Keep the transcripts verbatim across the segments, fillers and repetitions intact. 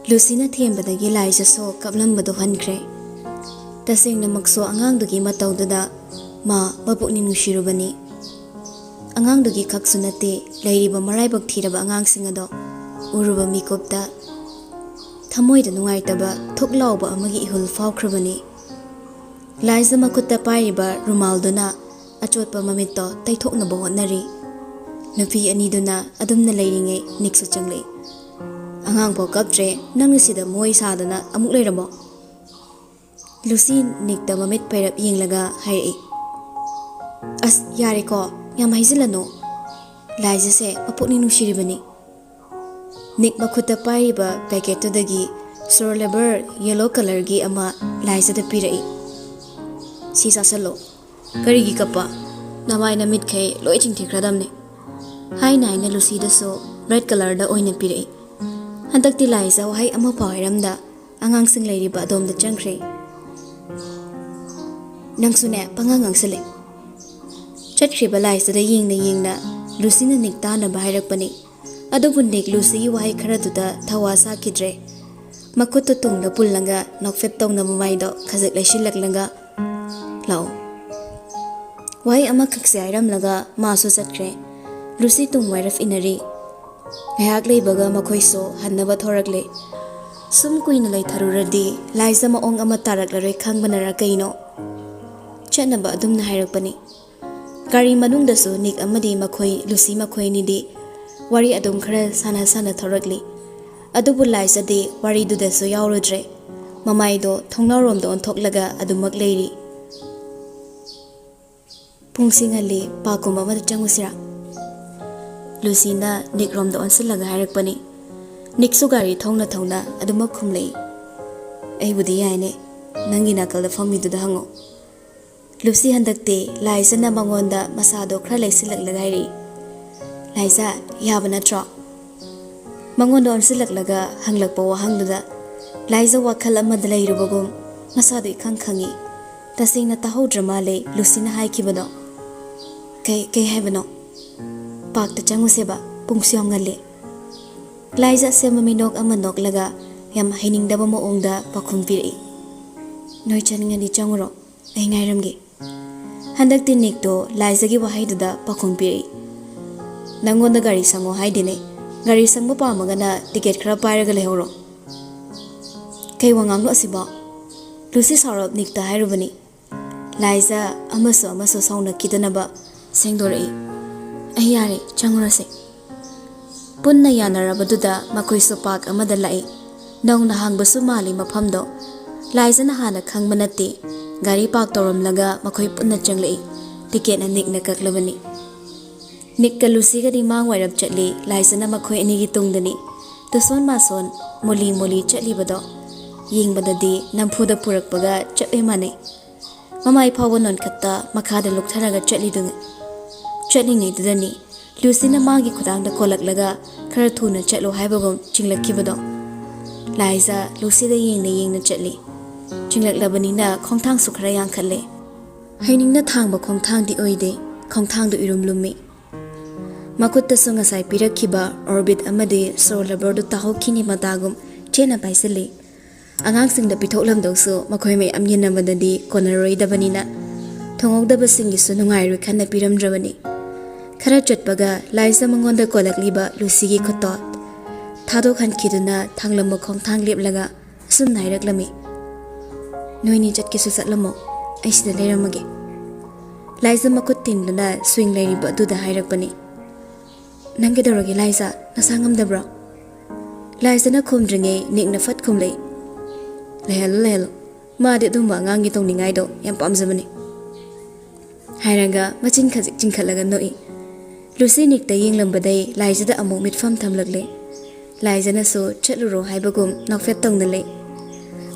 ꯂꯨꯁꯤꯅ ꯊꯦꯝꯕꯗꯒꯤ ꯂꯥꯏꯖꯥꯁꯨ ꯀꯞꯂꯝꯕꯗꯨ ꯍꯟꯈ꯭ꯔꯦ꯫ ꯇꯁꯦꯡꯅꯃꯛꯁꯨ ꯑꯉꯥꯡꯗꯨꯒꯤ ꯃꯇꯧꯗꯨꯗ ꯃꯥ ꯃꯄꯨꯛꯅꯤꯡ ꯅꯨꯡꯁꯤꯔꯨꯕꯅꯤ꯫ ꯑꯉꯥꯡꯗꯨꯒꯤ ꯈꯛꯁꯨ ꯅꯠꯇꯦ, ꯂꯩꯔꯤꯕ ꯃꯔꯥꯏꯕꯛ ꯊꯤꯔꯕ ꯑꯉꯥꯡꯁꯤꯡ ꯑꯗꯣ ꯎꯔꯨꯕ ꯃꯤꯀꯨꯞꯇ ꯊꯃꯣꯏꯗ ꯅꯨꯡꯉꯥꯏꯇꯕ ꯊꯨꯛ ꯂꯥꯎꯕ ꯑꯃꯒꯤ ꯏꯍꯨꯜ ꯐꯥꯎꯈ꯭ꯔꯕꯅꯤ꯫ ꯂꯥꯏꯖꯥ ꯃꯈꯨꯠꯇ ꯄꯥꯏꯔꯤꯕ ꯔꯨꯃꯥꯜꯗꯨꯅ ꯑꯆꯣꯠꯄ ꯃꯃꯤꯠꯇꯣ ꯇꯩꯊꯣꯛꯅꯕ ꯍꯣꯠꯅꯔꯤ꯫ ꯅꯨꯄꯤ ꯑꯅꯤꯗꯨꯅ ꯑꯗꯨꯝꯅ ꯂꯩꯔꯤꯉꯩ ꯅꯤꯛꯁꯨ ꯆꯪꯂꯛꯏ꯫ "ꯑꯉꯥꯡꯐꯥꯎ ꯀꯞꯇ꯭ꯔꯦ, ꯅꯪꯅ ꯁꯤꯗ ꯃꯣꯏ ꯁꯥꯗꯅ ꯑꯃꯨꯛ ꯂꯩꯔꯝꯃꯣ?" ꯂꯨꯁꯤ ꯅꯤꯛꯇ ꯃꯃꯤꯠ ꯄꯩꯔꯞ ꯌꯦꯡꯂꯒ ꯍꯥꯏꯔꯛꯏ꯫ "ꯑꯁ, ꯌꯥꯔꯦꯀꯣ, ꯌꯥꯝ ꯍꯥꯏꯖꯤꯜꯂꯅꯨ꯫ ꯂꯥꯏꯖꯥꯁꯦ ꯃꯄꯨꯛꯅꯤꯡ ꯅꯨꯡꯁꯤꯔꯤꯕꯅꯤ꯫" ꯅꯤꯛ ꯃꯈꯨꯠꯇ ꯄꯥꯏꯔꯤꯕ ꯄꯦꯀꯦꯠꯇꯨꯗꯒꯤ ꯁꯣꯔ ꯂꯦꯕꯔ ꯌꯦꯂꯣ ꯀꯂꯔꯒꯤ ꯑꯃ ꯂꯥꯏꯖꯥꯗ ꯄꯤꯔꯛꯏ꯫ "ꯁꯤ ꯆꯥꯁꯜꯂꯣ꯫" "ꯀꯔꯤꯒꯤ ꯀꯞꯄ? ꯅꯃꯥꯏ ꯅꯃꯤꯠꯈꯩ ꯂꯣꯏ ꯆꯤꯡꯊꯤꯈ꯭ꯔꯗꯝꯅꯦ꯫" ꯍꯥꯏꯅ ꯍꯥꯏꯅ ꯂꯨꯁꯤꯗꯁꯨ ꯔꯦꯗ ꯀꯂꯔꯗ ꯑꯣꯏꯅ ꯄꯤꯔꯛꯏ꯫ ꯍꯟꯗꯛꯇꯤ ꯂꯥꯏꯖꯥ ꯋꯥꯍꯩ ꯑꯃꯐꯥꯎ ꯍꯥꯏꯔꯝꯗ ꯑꯉꯥꯡꯁꯤꯡ ꯂꯩꯔꯤꯕ ꯑꯗꯣꯝꯗ ꯆꯪꯈ꯭ꯔꯦ꯫ "ꯅꯪꯁꯨꯅꯦ, ꯄꯉꯥꯡ ꯉꯥꯡꯁꯤꯜꯂꯦ꯫" ꯆꯠꯈ꯭ꯔꯤꯕ ꯂꯥꯏꯖꯥꯗ ꯌꯦꯡꯅ ꯌꯦꯡꯅ ꯂꯨꯁꯤꯅ ꯅꯤꯛ ꯇꯥꯅꯕ ꯍꯥꯏꯔꯛꯄꯅꯤ꯫ ꯑꯗꯨꯕꯨ ꯅꯤꯛ ꯂꯨꯁꯤꯒꯤ ꯋꯥꯍꯩ ꯈꯔꯗꯨꯗ ꯊꯋꯥ ꯁꯥꯈꯤꯗ꯭ꯔꯦ꯫ ꯃꯈꯨꯠꯇꯨ ꯇꯨꯡꯗ ꯄꯨꯜꯂꯒ ꯅꯣꯛꯐꯦꯠ ꯇꯧꯅ ꯃꯃꯥꯏꯗꯣ ꯈꯖꯤꯛ ꯂꯩꯁꯤꯜꯂꯛꯂꯒ, "ꯂꯥꯛꯑꯣ꯫" ꯋꯥꯍꯩ ꯑꯃꯈꯛꯁꯦ ꯍꯥꯏꯔꯝꯂꯒ ꯃꯥꯁꯨ ꯆꯠꯈ꯭ꯔꯦ꯫ ꯂꯨꯁꯤ ꯇꯨꯡ ꯋꯥꯏꯔꯞ ꯏꯟꯅꯔꯤ꯫ ꯉꯥꯏꯍꯥꯛ ꯂꯩꯕꯒ ꯃꯈꯣꯏꯁꯨ ꯍꯟꯅꯕ ꯊꯣꯔꯛꯂꯦ꯫ ꯁꯨꯝ ꯀꯨꯏꯅ ꯂꯩꯊꯔꯨꯔꯗꯤ ꯂꯥꯏꯖꯥ ꯃꯑꯣꯡ ꯑꯃ ꯇꯥꯔꯛꯂꯔꯣꯏ ꯈꯪꯕꯅꯔ ꯀꯩꯅꯣ, ꯆꯠꯅꯕ ꯑꯗꯨꯝꯅ ꯍꯥꯏꯔꯛꯄꯅꯤ꯫ ꯒꯥꯔꯤ ꯃꯅꯨꯡꯗꯁꯨ ꯅꯤꯛ ꯑꯃꯗꯤ ꯃꯈꯣꯏ, ꯂꯨꯁꯤ ꯃꯈꯣꯏꯅꯤꯗꯤ ꯋꯥꯔꯤ ꯑꯗꯨꯝ ꯈꯔ ꯁꯥꯟꯅ ꯁꯥꯟꯅ ꯊꯧꯔꯛꯂꯤ꯫ ꯑꯗꯨꯕꯨ ꯂꯥꯏꯖꯥꯗꯤ ꯋꯥꯔꯤꯗꯨꯗꯁꯨ ꯌꯥꯎꯔꯨꯗ꯭ꯔꯦ꯫ ꯃꯃꯥꯏꯗꯣ ꯊꯣꯡꯅꯥꯎꯔꯣꯝꯗ ꯑꯣꯟꯊꯣꯛꯂꯒ ꯑꯗꯨꯃꯛ ꯂꯩꯔꯤ꯫ "ꯄꯨꯡꯁꯤ ꯉꯜꯂꯤ, ꯄꯥꯔꯛꯀꯨꯝꯕ ꯑꯃꯗ ꯆꯪꯉꯨꯁꯤꯔꯥ?" ꯂꯨꯁꯤꯅ ꯅꯤꯛꯔꯣꯝꯗ ꯑꯣꯟꯁꯤꯜꯂꯒ ꯍꯥꯏꯔꯛꯄꯅꯤ꯫ ꯅꯤꯛꯁꯨ ꯒꯥꯔꯤ ꯊꯧꯅ ꯊꯧꯅ ꯑꯗꯨꯃꯛ ꯈꯨꯝꯂꯛꯏ꯫ "ꯑꯩꯕꯨꯗꯤ ꯌꯥꯏꯅꯦ, ꯅꯪꯒꯤ ꯅꯥꯀꯜꯗ ꯐꯝꯃꯤꯗꯨꯗ ꯍꯪꯉꯣ꯫" ꯂꯨꯁꯤ ꯍꯟꯗꯛꯇꯤ ꯂꯥꯏꯖꯥꯅ ꯃꯉꯣꯟꯗ ꯃꯁꯥꯗꯣ ꯈꯔ ꯂꯩꯁꯤꯜꯂꯛꯂꯒ ꯍꯥꯏꯔꯛꯏ꯫ "ꯂꯥꯏꯖꯥ, ꯌꯥꯕ ꯅꯠꯇ꯭ꯔꯣ?" ꯃꯉꯣꯟꯗ ꯑꯣꯟꯁꯤꯜꯂꯛꯂꯒ ꯍꯪꯂꯛꯄ ꯋꯥꯍꯪꯗꯨꯗ ꯂꯥꯏꯖꯥ ꯋꯥꯈꯜ ꯑꯃꯗ ꯂꯩꯔꯨꯕꯒꯨꯝ ꯃꯁꯥꯗꯣ ꯏꯈꯪ ꯈꯪꯉꯤ꯫ ꯇꯁꯦꯡꯅ ꯇꯥꯍꯧꯗ꯭ꯔ ꯃꯥꯜꯂꯦ ꯂꯨꯁꯤꯅ ꯍꯥꯏꯈꯤꯕꯗꯣ꯫ "ꯀꯩ, ꯀꯩ ꯍꯥꯏꯕꯅꯣ?" "ꯄꯥꯔꯛꯇ ꯆꯪꯉꯨꯁꯦꯕ, ꯄꯨꯡꯁꯨ ꯌꯥꯝ ꯉꯜꯂꯦ꯫" ꯂꯥꯏꯖꯥ ꯑꯁꯦꯝꯕ ꯃꯤꯅꯣꯛ ꯑꯃ ꯅꯣꯛꯂꯒ ꯌꯥꯝ ꯍꯩꯅꯤꯡꯗꯕ ꯃꯑꯣꯡꯗ ꯄꯥꯎꯈꯨꯝ ꯄꯤꯔꯛꯏ꯫ "ꯅꯣꯏ ꯆꯠꯅꯤꯡꯉꯗꯤ ꯆꯪꯉꯨꯔꯣ, ꯑꯩ ꯉꯥꯏꯔꯝꯒꯦ"꯫ ꯍꯟꯗꯛꯇꯤ ꯅꯤꯛꯇꯣ ꯂꯥꯏꯖꯒꯤ ꯋꯥꯍꯩꯗꯨꯗ ꯄꯥꯎꯈꯨꯝ ꯄꯤꯔꯛꯏ꯫ "ꯅꯪꯉꯣꯟꯗ ꯒꯥꯔꯤ ꯁꯪꯉꯣ ꯍꯥꯏꯗꯦꯅꯦ꯫ ꯒꯥꯔꯤ ꯁꯪꯕ ꯄꯥꯝꯃꯒꯅ ꯇꯤꯀꯦꯠ ꯈꯔ ꯄꯥꯏꯔꯒ ꯂꯩꯍꯧꯔꯣ"꯫ "ꯀꯩ ꯋꯥꯉꯥꯡꯅꯣ ꯑꯁꯤꯕꯣ?" ꯂꯨꯁꯤ ꯁꯥꯎꯔꯞ ꯅꯤꯛꯇ ꯍꯥꯏꯔꯨꯕꯅꯤ꯫ ꯂꯥꯏꯖ ꯑꯃꯁꯨ ꯑꯃꯁꯨ ꯁꯥꯎꯅꯈꯤꯗꯅꯕ ꯁꯦꯡꯗꯣꯔꯛꯏ꯫ "ꯑꯩ ꯌꯥꯔꯦ, ꯆꯪꯉꯨꯔꯁꯦ"꯫ ꯄꯨꯟꯅ ꯌꯥꯅꯔꯕꯗꯨꯗ ꯃꯈꯣꯏꯁꯨ ꯄꯥꯔꯛ ꯑꯃꯗ ꯂꯥꯛꯏ꯫ ꯅꯧꯅ ꯍꯥꯡꯕꯁꯨ ꯃꯥꯜꯂꯤ ꯃꯐꯝꯗꯣ꯫ ꯂꯥꯏꯖꯅ ꯍꯥꯟꯅ ꯈꯪꯕ ꯅꯠꯇꯦ꯫ ꯒꯥꯔꯤ ꯄꯥꯔꯛ ꯇꯧꯔꯝꯂꯒ ꯃꯈꯣꯏ ꯄꯨꯟꯅ ꯆꯪꯂꯛꯏ꯫ ꯇꯤꯀꯦꯠꯅ ꯅꯤꯛꯅ ꯀꯛꯂꯕꯅꯤ꯫ ꯅꯤꯛꯀ ꯂꯨꯁꯤꯒꯗꯤ ꯃꯥꯡ ꯋꯥꯏꯔꯞ ꯆꯠꯂꯤ꯫ ꯂꯥꯏꯖꯅ ꯃꯈꯣꯏ ꯑꯅꯤꯒꯤ ꯇꯨꯡꯗꯅꯤ꯫ ꯇꯨꯁꯣꯟ ꯃꯥꯁꯣꯟ, ꯃꯣꯂꯤ ꯃꯣꯂꯤ ꯆꯠꯂꯤꯕꯗꯣ ꯌꯦꯡꯕꯗꯗꯤ ꯅꯝꯐꯨꯗ ꯄꯨꯔꯛꯄꯒ ꯆꯞ ꯍꯦꯛ ꯃꯥꯟꯅꯩ꯫ ꯃꯃꯥꯏ ꯐꯥꯎꯕ ꯅꯣꯟꯈꯠꯇ ꯃꯈꯥꯗ ꯂꯨꯞꯊꯔꯒ ꯆꯠꯂꯤꯗꯨꯅꯤ꯫ ꯆꯠꯂꯤꯉꯩꯗꯨꯗꯅꯤ ꯂꯨꯁꯤꯅ ꯃꯥꯒꯤ ꯈꯨꯗꯥꯡꯗ ꯀꯣꯜꯂꯛꯂꯒ ꯈꯔ ꯊꯨꯅ ꯆꯠꯂꯣ ꯍꯥꯏꯕꯒꯨꯝ ꯆꯤꯡꯂꯛꯈꯤꯕꯗꯣ꯫ ꯂꯥꯏꯖ ꯂꯨꯁꯤꯗ ꯌꯦꯡꯅ ꯌꯦꯡꯅ ꯆꯠꯂꯤ꯫ ꯆꯤꯡꯂꯛꯂꯕꯅꯤꯅ ꯈꯣꯡꯊꯥꯡꯁꯨ ꯈꯔ ꯌꯥꯡꯈꯠꯂꯦ꯫ ꯍꯩꯅꯤꯡꯅ ꯊꯥꯡꯕ ꯈꯣꯡꯊꯥꯡꯗꯤ ꯑꯣꯏꯗꯦ, ꯈꯣꯡꯊꯥꯡꯗꯨ ꯏꯔꯨꯝ ꯂꯨꯝꯃꯤ꯫ ꯃꯈꯨꯠꯇꯁꯨ ꯉꯁꯥꯏ ꯄꯤꯔꯛꯈꯤꯕ ꯑꯣꯔꯕꯤꯠ ꯑꯃꯗꯤ ꯁꯣꯔ ꯂꯕꯔꯗꯨ ꯇꯥꯍꯧꯈꯤꯅꯤ ꯃꯇꯥꯒꯨꯝ ꯆꯦꯠꯅ ꯄꯥꯏꯁꯤꯜꯂꯤ꯫ ꯑꯉꯥꯡꯁꯤꯡꯗ ꯄꯤꯊꯣꯛꯂꯝꯗꯧꯁꯨ ꯃꯈꯣꯏ ꯃꯌꯥꯝ ꯌꯦꯟꯅꯕꯗꯗꯤ ꯀꯣꯟꯅꯔꯣꯏꯗꯕꯅꯤꯅ ꯊꯣꯡꯍꯧꯗꯕꯁꯤꯡꯒꯤꯁꯨ ꯅꯨꯡꯉꯥꯏꯔꯣꯏ ꯈꯟꯅ ꯄꯤꯔꯝꯗ꯭ꯔꯕꯅꯤ꯫ ꯈꯔ ꯆꯠꯄꯒ ꯂꯥꯏꯖ ꯃꯉꯣꯟꯗ ꯀꯣꯜꯂꯛꯂꯤꯕ ꯂꯨꯁꯤꯒꯤ ꯈꯨꯠꯇꯣ ꯊꯥꯗꯣꯛꯍꯟꯈꯤꯗꯨꯅ ꯊꯥꯡꯂꯝꯕ ꯈꯣꯡꯊꯥꯡ ꯂꯦꯞꯂꯒ ꯑꯁꯨꯝꯅ ꯍꯥꯏꯔꯛꯂꯝꯃꯤ, "ꯅꯣꯏꯅꯤ ꯆꯠꯀꯦꯁꯨ ꯆꯠꯂꯝꯃꯣ, ꯑꯩ ꯁꯤꯗ ꯂꯩꯔꯝꯃꯒꯦ"꯫ ꯂꯥꯏꯖ ꯃꯈꯨꯠ ꯇꯤꯡꯗꯨꯅ ꯁ꯭ꯋꯤꯡ ꯂꯩꯔꯤꯕ ꯑꯗꯨꯗ ꯍꯥꯏꯔꯛꯄꯅꯤ꯫ "ꯅꯪ ꯀꯩꯗꯧꯔꯒꯦ ꯂꯥꯏꯖ? ꯅꯁꯥ ꯉꯝꯗꯕ꯭ꯔꯣ?" ꯂꯥꯏꯖꯅ ꯈꯨꯝꯗ꯭ꯔꯤꯉꯩ ꯅꯤꯛꯅ ꯐꯠ ꯈꯨꯝꯂꯛꯏ, "ꯂꯩꯍꯜꯂꯣ, ꯂꯩꯍꯜꯂꯣ꯫ ꯃꯥꯗꯤ ꯑꯗꯨꯝꯕ ꯑꯉꯥꯡꯒꯤ ꯇꯧꯅꯤꯡꯉꯥꯏꯗꯣ ꯌꯥꯝ ꯄꯥꯝꯖꯕꯅꯤ"꯫ ꯍꯥꯏꯔꯒ ꯃꯆꯤꯟ ꯈꯖꯤꯛ ꯆꯤꯡꯈꯠꯂꯒ ꯅꯣꯛꯏ꯫ ꯂꯨꯁꯤ ꯅꯤꯛꯇ ꯌꯦꯡꯂꯝꯕꯗꯩ ꯂꯥꯏꯖꯗ ꯑꯃꯨꯛ ꯃꯤꯠꯐꯝ ꯊꯝꯂꯛꯂꯦ꯫ ꯂꯥꯏꯖꯅꯁꯨ ꯆꯠꯂꯨꯔꯣ ꯍꯥꯏꯕꯒꯨꯝ ꯅꯣꯛꯐꯦꯠ ꯇꯧꯅ ꯂꯩ꯫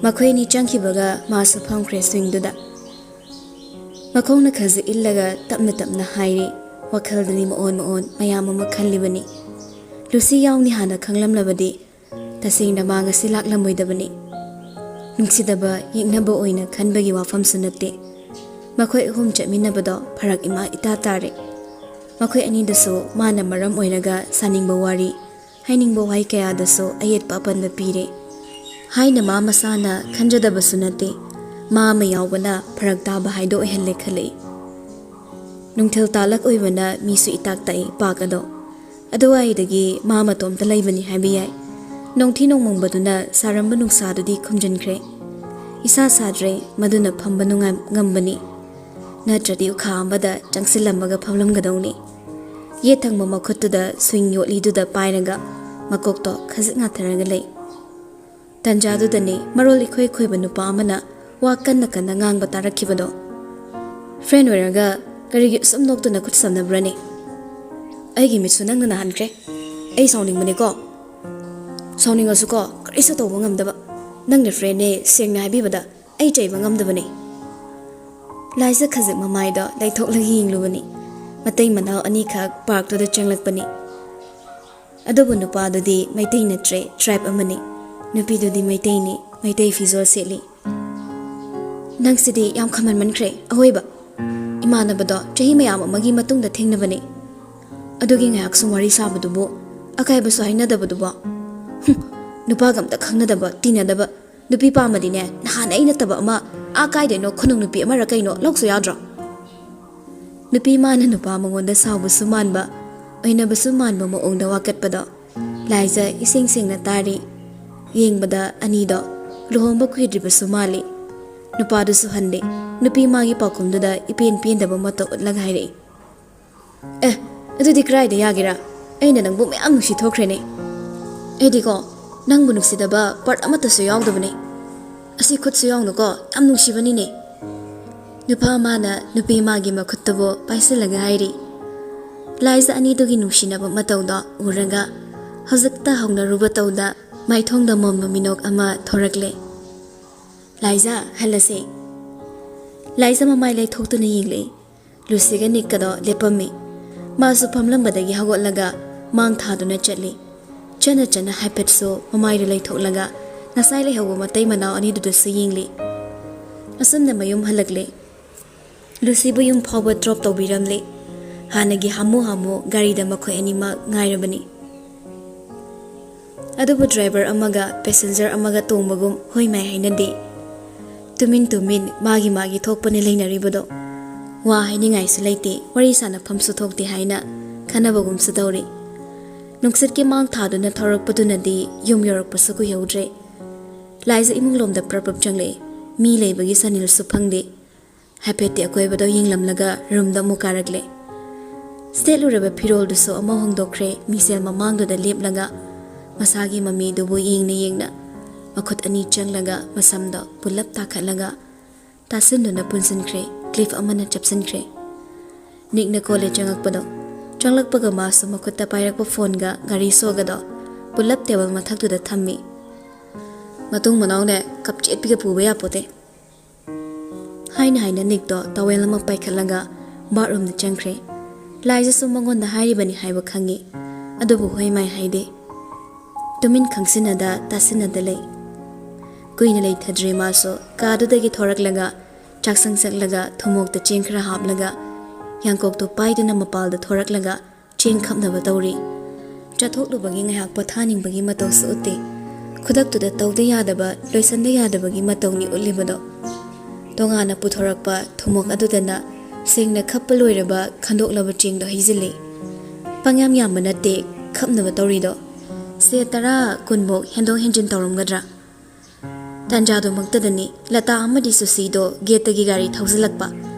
ꯃꯈꯣꯏ ꯑꯅꯤ ꯆꯪꯈꯤꯕꯒ ꯃꯥꯁꯨ ꯐꯝꯈ꯭ꯔꯦ ꯁ꯭ꯋꯤꯡꯗꯨꯗ꯫ ꯃꯈꯣꯡꯅ ꯈꯖꯤꯛ ꯏꯜꯂꯒ ꯇꯞꯅ ꯇꯞꯅ ꯍꯥꯏꯔꯤ꯫ ꯋꯥꯈꯜꯗꯅꯤ ꯃꯑꯣꯟ ꯃꯑꯣꯟ ꯃꯌꯥꯝ ꯑꯃ ꯈꯜꯂꯤꯕꯅꯤ꯫ ꯂꯨꯁꯤ ꯌꯥꯎꯅꯤ ꯍꯥꯟꯅ ꯈꯪꯂꯝꯂꯕꯗꯤ ꯇꯁꯦꯡꯅ ꯃꯥ ꯉꯁꯤ ꯂꯥꯛꯂꯝꯃꯣꯏꯗꯕꯅꯤ꯫ ꯅꯨꯡꯁꯤꯗꯕ, ꯌꯦꯛꯅꯕ ꯑꯣꯏꯅ ꯈꯟꯕꯒꯤ ꯋꯥꯐꯝꯁꯨ ꯅꯠꯇꯦ꯫ ꯃꯈꯣꯏ ꯑꯍꯨꯝ ꯆꯠꯃꯤꯟꯅꯕꯗꯣ ꯐꯔꯛ ꯏꯃꯥ ꯏꯇꯥ ꯇꯥꯔꯦ꯫ ꯃꯈꯣꯏ ꯑꯅꯤꯗꯁꯨ ꯃꯥꯅ ꯃꯔꯝ ꯑꯣꯏꯔꯒ ꯁꯥꯅꯤꯡꯕ ꯋꯥꯔꯤ, ꯍꯥꯏꯅꯤꯡꯕ ꯋꯥꯍꯩ ꯀꯌꯥꯗꯁꯨ ꯑꯌꯦꯠꯄ ꯑꯄꯟꯕ ꯄꯤꯔꯦ꯫ ꯍꯥꯏꯅ ꯃꯥ ꯃꯁꯥꯅ ꯈꯟꯖꯗꯕꯁꯨ ꯅꯠꯇꯦ, ꯃꯥ ꯑꯃ ꯌꯥꯎꯕꯅ ꯐꯔꯛ ꯇꯥꯕ ꯍꯥꯏꯗꯣ ꯑꯣꯏꯍꯜꯂꯦ ꯈꯜꯂꯛꯏ꯫ ꯅꯨꯡꯊꯤꯜ ꯇꯥꯂꯛ ꯑꯣꯏꯕꯅ ꯃꯤꯁꯨ ꯏꯇꯥꯛ ꯇꯥꯛꯏ ꯄꯥꯛ ꯑꯗꯣ꯫ ꯑꯗꯨꯋꯥꯏꯗꯒꯤ ꯃꯥ ꯃꯇꯣꯝꯇ ꯂꯩꯕꯅꯤ ꯍꯥꯏꯕ ꯌꯥꯏ꯫ ꯅꯣꯡꯊꯤ ꯅꯣꯡꯃꯪꯕꯗꯨꯅ ꯁꯥꯔꯝꯕ ꯅꯨꯡꯁꯥꯗꯨꯗꯤ ꯈꯨꯝꯖꯤꯟꯈ꯭ꯔꯦ꯫ ꯏꯁꯥ ꯁꯥꯗ꯭ꯔꯦ, ꯃꯗꯨꯅ ꯐꯝꯕ ꯅꯨꯡꯉꯥꯏ ꯉꯝꯕꯅꯤ꯫ ꯅꯠꯇ꯭ꯔꯗꯤ ꯎꯈꯥ ꯑꯃꯗ ꯆꯪꯁꯤꯜꯂꯝꯃꯒ ꯐꯝꯂꯝꯒꯗꯧꯅꯤ꯫ ꯌꯦꯠ ꯊꯪꯕ ꯃꯈꯨꯠꯇꯨꯗ ꯁ꯭ꯋꯤꯡ ꯌꯣꯠꯂꯤꯗꯨꯗ ꯄꯥꯏꯔꯒ ꯃꯀꯣꯛꯇꯣ ꯈꯖꯤꯛ ꯉꯥꯊꯔꯒ ꯂꯩ꯫ ꯇꯟꯖꯥꯗꯨꯗꯅꯤ ꯃꯔꯣꯜ ꯏꯈꯣꯏ ꯈꯣꯏꯕ ꯅꯨꯄꯥ ꯑꯃꯅ ꯋꯥ ꯀꯟꯅ ꯀꯟꯅ ꯉꯥꯡꯕ ꯇꯥꯔꯛꯈꯤꯕꯗꯣ꯫ "ꯐ꯭ꯔꯦꯟ ꯑꯣꯏꯔꯒ ꯀꯔꯤꯒꯤ ꯑꯁꯨꯝ ꯅꯣꯛꯇꯨꯅ ꯈꯨꯠ ꯁꯝꯅꯕ꯭ꯔꯅꯦ? ꯑꯩꯒꯤ ꯃꯤꯠꯁꯨ ꯅꯪꯅ ꯅꯥꯍꯟꯈ꯭ꯔꯦ꯫ ꯑꯩ ꯁꯥꯎꯅꯤꯡꯕꯅꯦꯀꯣ꯫ ꯁꯥꯎꯅꯤꯡꯉꯁꯨꯀꯣ, ꯀꯔꯤꯁꯨ ꯇꯧꯕ ꯉꯝꯗꯕ꯫ ꯅꯪꯅ ꯐ꯭ꯔꯦꯟꯅꯦ, ꯁꯦꯡꯅ ꯍꯥꯏꯕꯤꯕꯗ ꯑꯩ ꯆꯩꯕ ꯉꯝꯗꯕꯅꯦ꯫" ꯂꯥꯏꯖ ꯈꯖꯤꯛ ꯃꯃꯥꯏꯗꯣ ꯂꯩꯊꯣꯛꯂꯒ ꯌꯦꯡꯂꯨꯕꯅꯤ꯫ ꯃꯇꯩ ꯃꯅꯥꯎ ꯑꯅꯤꯈꯛ ꯄꯥꯔꯛꯇꯨꯗ ꯆꯪꯂꯛꯄꯅꯤ꯫ ꯑꯗꯨꯕꯨ ꯅꯨꯄꯥꯗꯨꯗꯤ ꯃꯩꯇꯩ ꯅꯠꯇ꯭ꯔꯦ, ꯇ꯭ꯔꯥꯏꯕ ꯑꯃꯅꯤ꯫ ꯅꯨꯄꯤꯗꯨꯗꯤ ꯃꯩꯇꯩꯅꯤ, ꯃꯩꯇꯩ ꯐꯤꯖꯣꯜ ꯁꯦꯠꯂꯤ꯫ "ꯅꯪꯁꯤꯗꯤ ꯌꯥꯝ ꯈꯃꯟꯃꯟꯈ꯭ꯔꯦ, ꯑꯋꯣꯏꯕ꯫ ꯏꯃꯥꯟꯅꯕꯗꯣ ꯆꯍꯤ ꯃꯌꯥꯝ ꯑꯃꯒꯤ ꯃꯇꯨꯡꯗ ꯊꯦꯡꯅꯕꯅꯤ꯫ ꯑꯗꯨꯒꯤ ꯉꯥꯏꯍꯥꯛ ꯁꯨꯝ ꯋꯥꯔꯤ ꯁꯥꯕꯗꯨꯕꯨ, ꯑꯀꯥꯏꯕꯁꯨ ꯍꯥꯏꯅꯗꯕꯗꯨꯕꯣ? ꯍꯨꯝ, ꯅꯨꯄꯥꯒ ꯑꯝꯇ ꯈꯪꯅꯗꯕ, ꯇꯤꯟꯅꯗꯕ꯫ ꯅꯨꯄꯤ ꯄꯥꯝꯃꯗꯤꯅꯦ, ꯅꯍꯥꯟ ꯑꯩ ꯅꯠꯇꯕ ꯑꯃ, ꯑꯥ ꯀꯥꯏꯗꯩꯅꯣ ꯈꯨꯅꯨꯡ ꯅꯨꯄꯤ ꯑꯃꯔ ꯀꯩꯅꯣ ꯂꯧꯁꯨ ꯌꯥꯗ꯭ꯔꯣ?" ꯅꯨꯄꯤ ꯃꯥꯅ ꯅꯨꯄꯥ ꯃꯉꯣꯟꯗ ꯁꯥꯎꯕꯁꯨ ꯃꯥꯟꯕ, ꯑꯣꯏꯅꯕꯁꯨ ꯃꯥꯟꯕ ꯃꯑꯣꯡꯗ ꯋꯥꯀꯠꯄꯗꯣ ꯂꯥꯏꯖ ꯏꯁꯦꯡ ꯁꯦꯡꯅ ꯇꯥꯔꯤ꯫ ꯌꯦꯡꯕꯗ ꯑꯅꯤꯗꯣ ꯂꯨꯍꯣꯡꯕ ꯀꯨꯏꯗ꯭ꯔꯤꯕꯁꯨ ꯃꯥꯜꯂꯤ꯫ ꯅꯨꯄꯥꯗꯨꯁꯨ ꯍꯟꯗꯦ꯫ ꯅꯨꯄꯤ ꯃꯥꯒꯤ ꯄꯥꯎꯈꯨꯝꯗꯨꯗ ꯏꯄꯦꯟ ꯄꯦꯟꯗꯕ ꯃꯇꯧ ꯎꯠꯂꯒ ꯍꯥꯏꯔꯛꯏ, "ꯑꯦ, ꯑꯗꯨꯗꯤ ꯀꯗꯥꯏꯗ ꯌꯥꯒꯦꯔꯥ? ꯑꯩꯅ ꯅꯪꯕꯨ ꯃꯌꯥꯝ ꯅꯨꯡꯁꯤ ꯊꯣꯛꯈ꯭ꯔꯦꯅꯦ꯫ ꯑꯩꯗꯤꯀꯣ, ꯅꯪꯕꯨ ꯅꯨꯡꯁꯤꯗꯕ ꯄꯥꯔꯠ ꯑꯃꯠꯇꯁꯨ ꯌꯥꯎꯗꯕꯅꯦ꯫ ꯑꯁꯤ ꯈꯨꯠꯁꯨ ꯌꯥꯎꯅꯀꯣ, ꯌꯥꯝ ꯅꯨꯡꯁꯤꯕꯅꯤꯅꯦ꯫" ꯅꯨꯄꯥ ꯃꯥꯅ ꯅꯨꯄꯤ ꯃꯥꯒꯤ ꯃꯈꯨꯠꯇꯨꯕꯨ ꯄꯥꯏꯁꯤꯜꯂꯒ ꯍꯥꯏꯔꯤ꯫ ꯂꯥꯏꯖ ꯑꯅꯤꯗꯨꯒꯤ ꯅꯨꯡꯁꯤꯅꯕ ꯃꯇꯧꯗꯣ ꯎꯔꯒ ꯍꯧꯖꯤꯛꯇ ꯍꯧꯅꯔꯨꯕ ꯇꯧꯗ ꯃꯥꯏꯊꯣꯡꯗ ꯃꯝꯕ ꯃꯤꯅꯣꯛ ꯑꯃ ꯊꯣꯔꯛꯂꯦ꯫ "ꯂꯥꯏꯖ, ꯍꯜꯂꯁꯦ꯫" ꯂꯥꯏꯖ ꯃꯃꯥꯏ ꯂꯩꯊꯣꯛꯇꯨꯅ ꯌꯦꯡꯂꯛꯏ꯫ ꯂꯨꯁꯤꯒ ꯅꯤꯛꯀꯗꯣ ꯂꯦꯞꯄꯝꯃꯤ꯫ ꯃꯥꯁꯨ ꯐꯝꯂꯝꯕꯗꯒꯤ ꯍꯧꯒꯠꯂꯒ ꯃꯥꯡ ꯊꯥꯗꯨꯅ ꯆꯠꯂꯤ꯫ ꯆꯠꯅ ꯆꯠꯅ ꯍꯥꯏꯐꯦꯠꯁꯨ ꯃꯃꯥꯏꯗꯨ ꯂꯩꯊꯣꯛꯂꯒ ꯉꯁꯥꯏ ꯂꯩꯍꯧꯕ ꯃꯇꯩ ꯃꯅꯥꯎ ꯑꯅꯤꯗꯨꯗꯁꯨ ꯌꯦꯡꯂꯤ꯫ ꯑꯁꯨꯝꯅ ꯃꯌꯨꯝ ꯍꯜꯂꯛꯂꯦ꯫ ꯂꯨꯁꯤꯕꯨ ꯌꯨꯝ ꯐꯥꯎꯕ ꯗ꯭ꯔꯣꯞ ꯇꯧꯕꯤꯔꯝꯂꯦ꯫ ꯍꯥꯟꯅꯒꯤ ꯍꯥꯃꯨ ꯍꯥꯃꯨ ꯒꯥꯔꯤꯗ ꯃꯈꯣꯏ ꯑꯅꯤꯃꯛ ꯉꯥꯏꯔꯕꯅꯤ꯫ ꯑꯗꯨꯕꯨ ꯗ꯭ꯔꯥꯏꯚꯔ ꯑꯃꯒ ꯄꯦꯁꯦꯟꯖꯔ ꯑꯃꯒ ꯇꯣꯡꯕꯒꯨꯝ ꯍꯣꯏ ꯃꯥꯏ ꯍꯥꯏꯅꯗꯦ꯫ ꯇꯨꯃꯤꯟ ꯇꯨꯃꯤꯟ ꯃꯥꯒꯤ ꯃꯥꯒꯤ ꯊꯣꯛꯄꯅꯦ ꯂꯩꯅꯔꯤꯕꯗꯣ꯫ ꯋꯥ ꯍꯥꯏꯅꯤꯡꯉꯥꯏꯁꯨ ꯂꯩꯇꯦ, ꯋꯥꯔꯤ ꯁꯥꯟꯅꯐꯝꯁꯨ ꯊꯣꯛꯇꯦ ꯍꯥꯏꯅ ꯈꯟꯅꯕꯒꯨꯝꯁꯨ ꯇꯧꯔꯤ꯫ ꯅꯨꯡꯁꯤꯠꯀꯤ ꯃꯥꯡ ꯊꯥꯗꯨꯅ ꯊꯧꯔꯛꯄꯗꯨꯅꯗꯤ ꯌꯨꯝ ꯌꯧꯔꯛꯄꯁꯨ ꯀꯨꯏꯍꯧꯗ꯭ꯔꯦ꯫ ꯂꯥꯏꯖ ꯏꯃꯨꯡ ꯂꯣꯝꯗ ꯄ꯭ꯔꯞ ꯄ꯭ꯔꯞ ꯆꯪꯂꯛꯏ꯫ ꯃꯤ ꯂꯩꯕꯒꯤ ꯁꯅꯤꯜꯁꯨ ꯐꯪꯗꯦ꯫ ꯍꯥꯏꯐꯦꯠꯇꯤ ꯑꯀꯣꯏꯕꯗꯣ ꯌꯦꯡꯂꯝꯂꯒ ꯔꯨꯝꯗ ꯑꯃꯨꯛ ꯀꯥꯔꯛꯂꯦ꯫ ꯁꯦꯠꯂꯨꯔꯕ ꯐꯤꯔꯣꯜꯗꯨꯁꯨ ꯑꯃ ꯍꯣꯡꯗꯣꯛꯈ꯭ꯔꯦ꯫ ꯃꯤꯡꯁꯦꯜ ꯃꯃꯥꯡꯗꯨꯗ ꯂꯦꯞꯂꯒ ꯃꯁꯥꯒꯤ ꯃꯃꯤꯗꯨꯕꯨ ꯌꯦꯡꯅ ꯌꯦꯡꯅ ꯃꯈꯨꯠ ꯑꯅꯤ ꯆꯪꯂꯒ ꯃꯁꯝꯗꯣ ꯄꯨꯂꯞ ꯇꯥꯈꯠꯂꯒ ꯇꯥꯁꯤꯟꯗꯨꯅ ꯄꯨꯟꯁꯤꯟꯈ꯭ꯔꯦ꯫ ꯀ꯭ꯂꯤꯞ ꯑꯃꯅ ꯆꯞꯁꯤꯟꯈ꯭ꯔꯦ꯫ ꯅꯤꯛꯅ ꯀꯣꯜꯂꯦ ꯆꯪꯉꯛꯄꯗꯣ꯫ ꯆꯪꯂꯛꯄꯒ ꯃꯥꯁꯨ ꯃꯈꯨꯠꯇ ꯄꯥꯏꯔꯛꯄ ꯐꯣꯟꯒ ꯒꯥꯔꯤ ꯁꯣꯒꯗꯣ ꯄꯨꯂꯞ ꯇꯦꯕꯜ ꯃꯊꯛꯇꯨꯗ ꯊꯝꯃꯤ꯫ ꯃꯇꯨꯡ ꯃꯅꯥꯎꯅꯦ ꯀꯞꯆꯦꯠꯄꯤꯒ ꯄꯨꯕ ꯌꯥꯄꯣꯠꯇꯦ꯫ ꯍꯥꯏꯅ ꯍꯥꯏꯅ ꯅꯤꯛꯇꯣ ꯇꯋꯦꯜ ꯑꯃ ꯄꯥꯏꯈꯠꯂꯒ ꯕꯥꯠꯔꯨꯝꯗ ꯆꯪꯈ꯭ꯔꯦ꯫ ꯂꯥꯏꯖꯁꯨ ꯃꯉꯣꯟꯗ ꯍꯥꯏꯔꯤꯕꯅꯤ ꯍꯥꯏꯕ ꯈꯪꯉꯤ, ꯑꯗꯨꯕꯨ ꯍꯣꯏ ꯃꯥꯏ ꯍꯥꯏꯗꯦ꯫ ꯇꯨꯃꯤꯟ ꯈꯪꯁꯤꯟꯅꯗ ꯇꯥꯁꯤꯟꯅꯗ ꯂꯩ꯫ ꯀꯨꯏꯅ ꯂꯩꯊꯗ꯭ꯔꯦ ꯃꯥꯁꯨ ꯀꯥꯗꯨꯗꯒꯤ ꯊꯣꯔꯛꯂꯒ ꯆꯥꯛꯁꯪ ꯆꯠꯂꯒ ꯊꯨꯃꯣꯛꯇ ꯆꯦꯡ ꯈꯔ ꯍꯥꯞꯂꯒ ꯌꯥꯡꯀꯣꯛꯇꯨ ꯄꯥꯏꯗꯨꯅ ꯃꯄꯥꯜꯗ ꯊꯣꯔꯛꯂꯒ ꯆꯦꯡ ꯈꯞꯅꯕ ꯇꯧꯔꯤ꯫ ꯆꯠꯊꯣꯛꯂꯨꯕꯒꯤ ꯉꯥꯏꯍꯥꯛ ꯄꯣꯊꯥꯅꯤꯡꯕꯒꯤ ꯃꯇꯧꯁꯨ ꯎꯠꯇꯦ꯫ ꯈꯨꯗꯛꯇꯨꯗ ꯇꯧꯗ ꯌꯥꯗꯕ, ꯂꯣꯏꯁꯟꯗ ꯌꯥꯗꯕꯒꯤ ꯃꯇꯧꯅꯤ ꯎꯠꯂꯤꯕꯗꯣ꯫ ꯇꯣꯉꯥꯟꯅ ꯄꯨꯊꯣꯔꯛꯄ ꯊꯨꯃꯣꯛ ꯑꯗꯨꯗꯅ ꯁꯦꯡꯅ ꯈꯞꯄ ꯂꯣꯏꯔꯕ ꯈꯟꯗꯣꯛꯂꯕ ꯆꯦꯡꯗꯣ ꯍꯩꯖꯤꯜꯂꯤ꯫ ꯄꯪꯌꯥꯝ ꯌꯥꯝꯕ ꯅꯠꯇꯦ ꯈꯞꯅꯕ ꯇꯧꯔꯤꯗꯣ꯫ ꯁꯦ ꯇꯔꯥ ꯀꯨꯟꯃꯨꯛ ꯍꯦꯟꯗꯣꯛ ꯍꯦꯟꯖꯤꯟ ꯇꯧꯔꯝꯒꯗ꯭ꯔꯥ? ꯇꯥꯟꯖꯥꯗꯨꯃꯛꯇꯗꯅꯤ ꯂꯇꯥ ꯑꯃꯗꯤ ꯁꯨꯁꯤꯗꯣ ꯒꯦꯠꯇꯒꯤ ꯒꯥꯔꯤ ꯊꯧꯖꯤꯜꯂꯛꯄ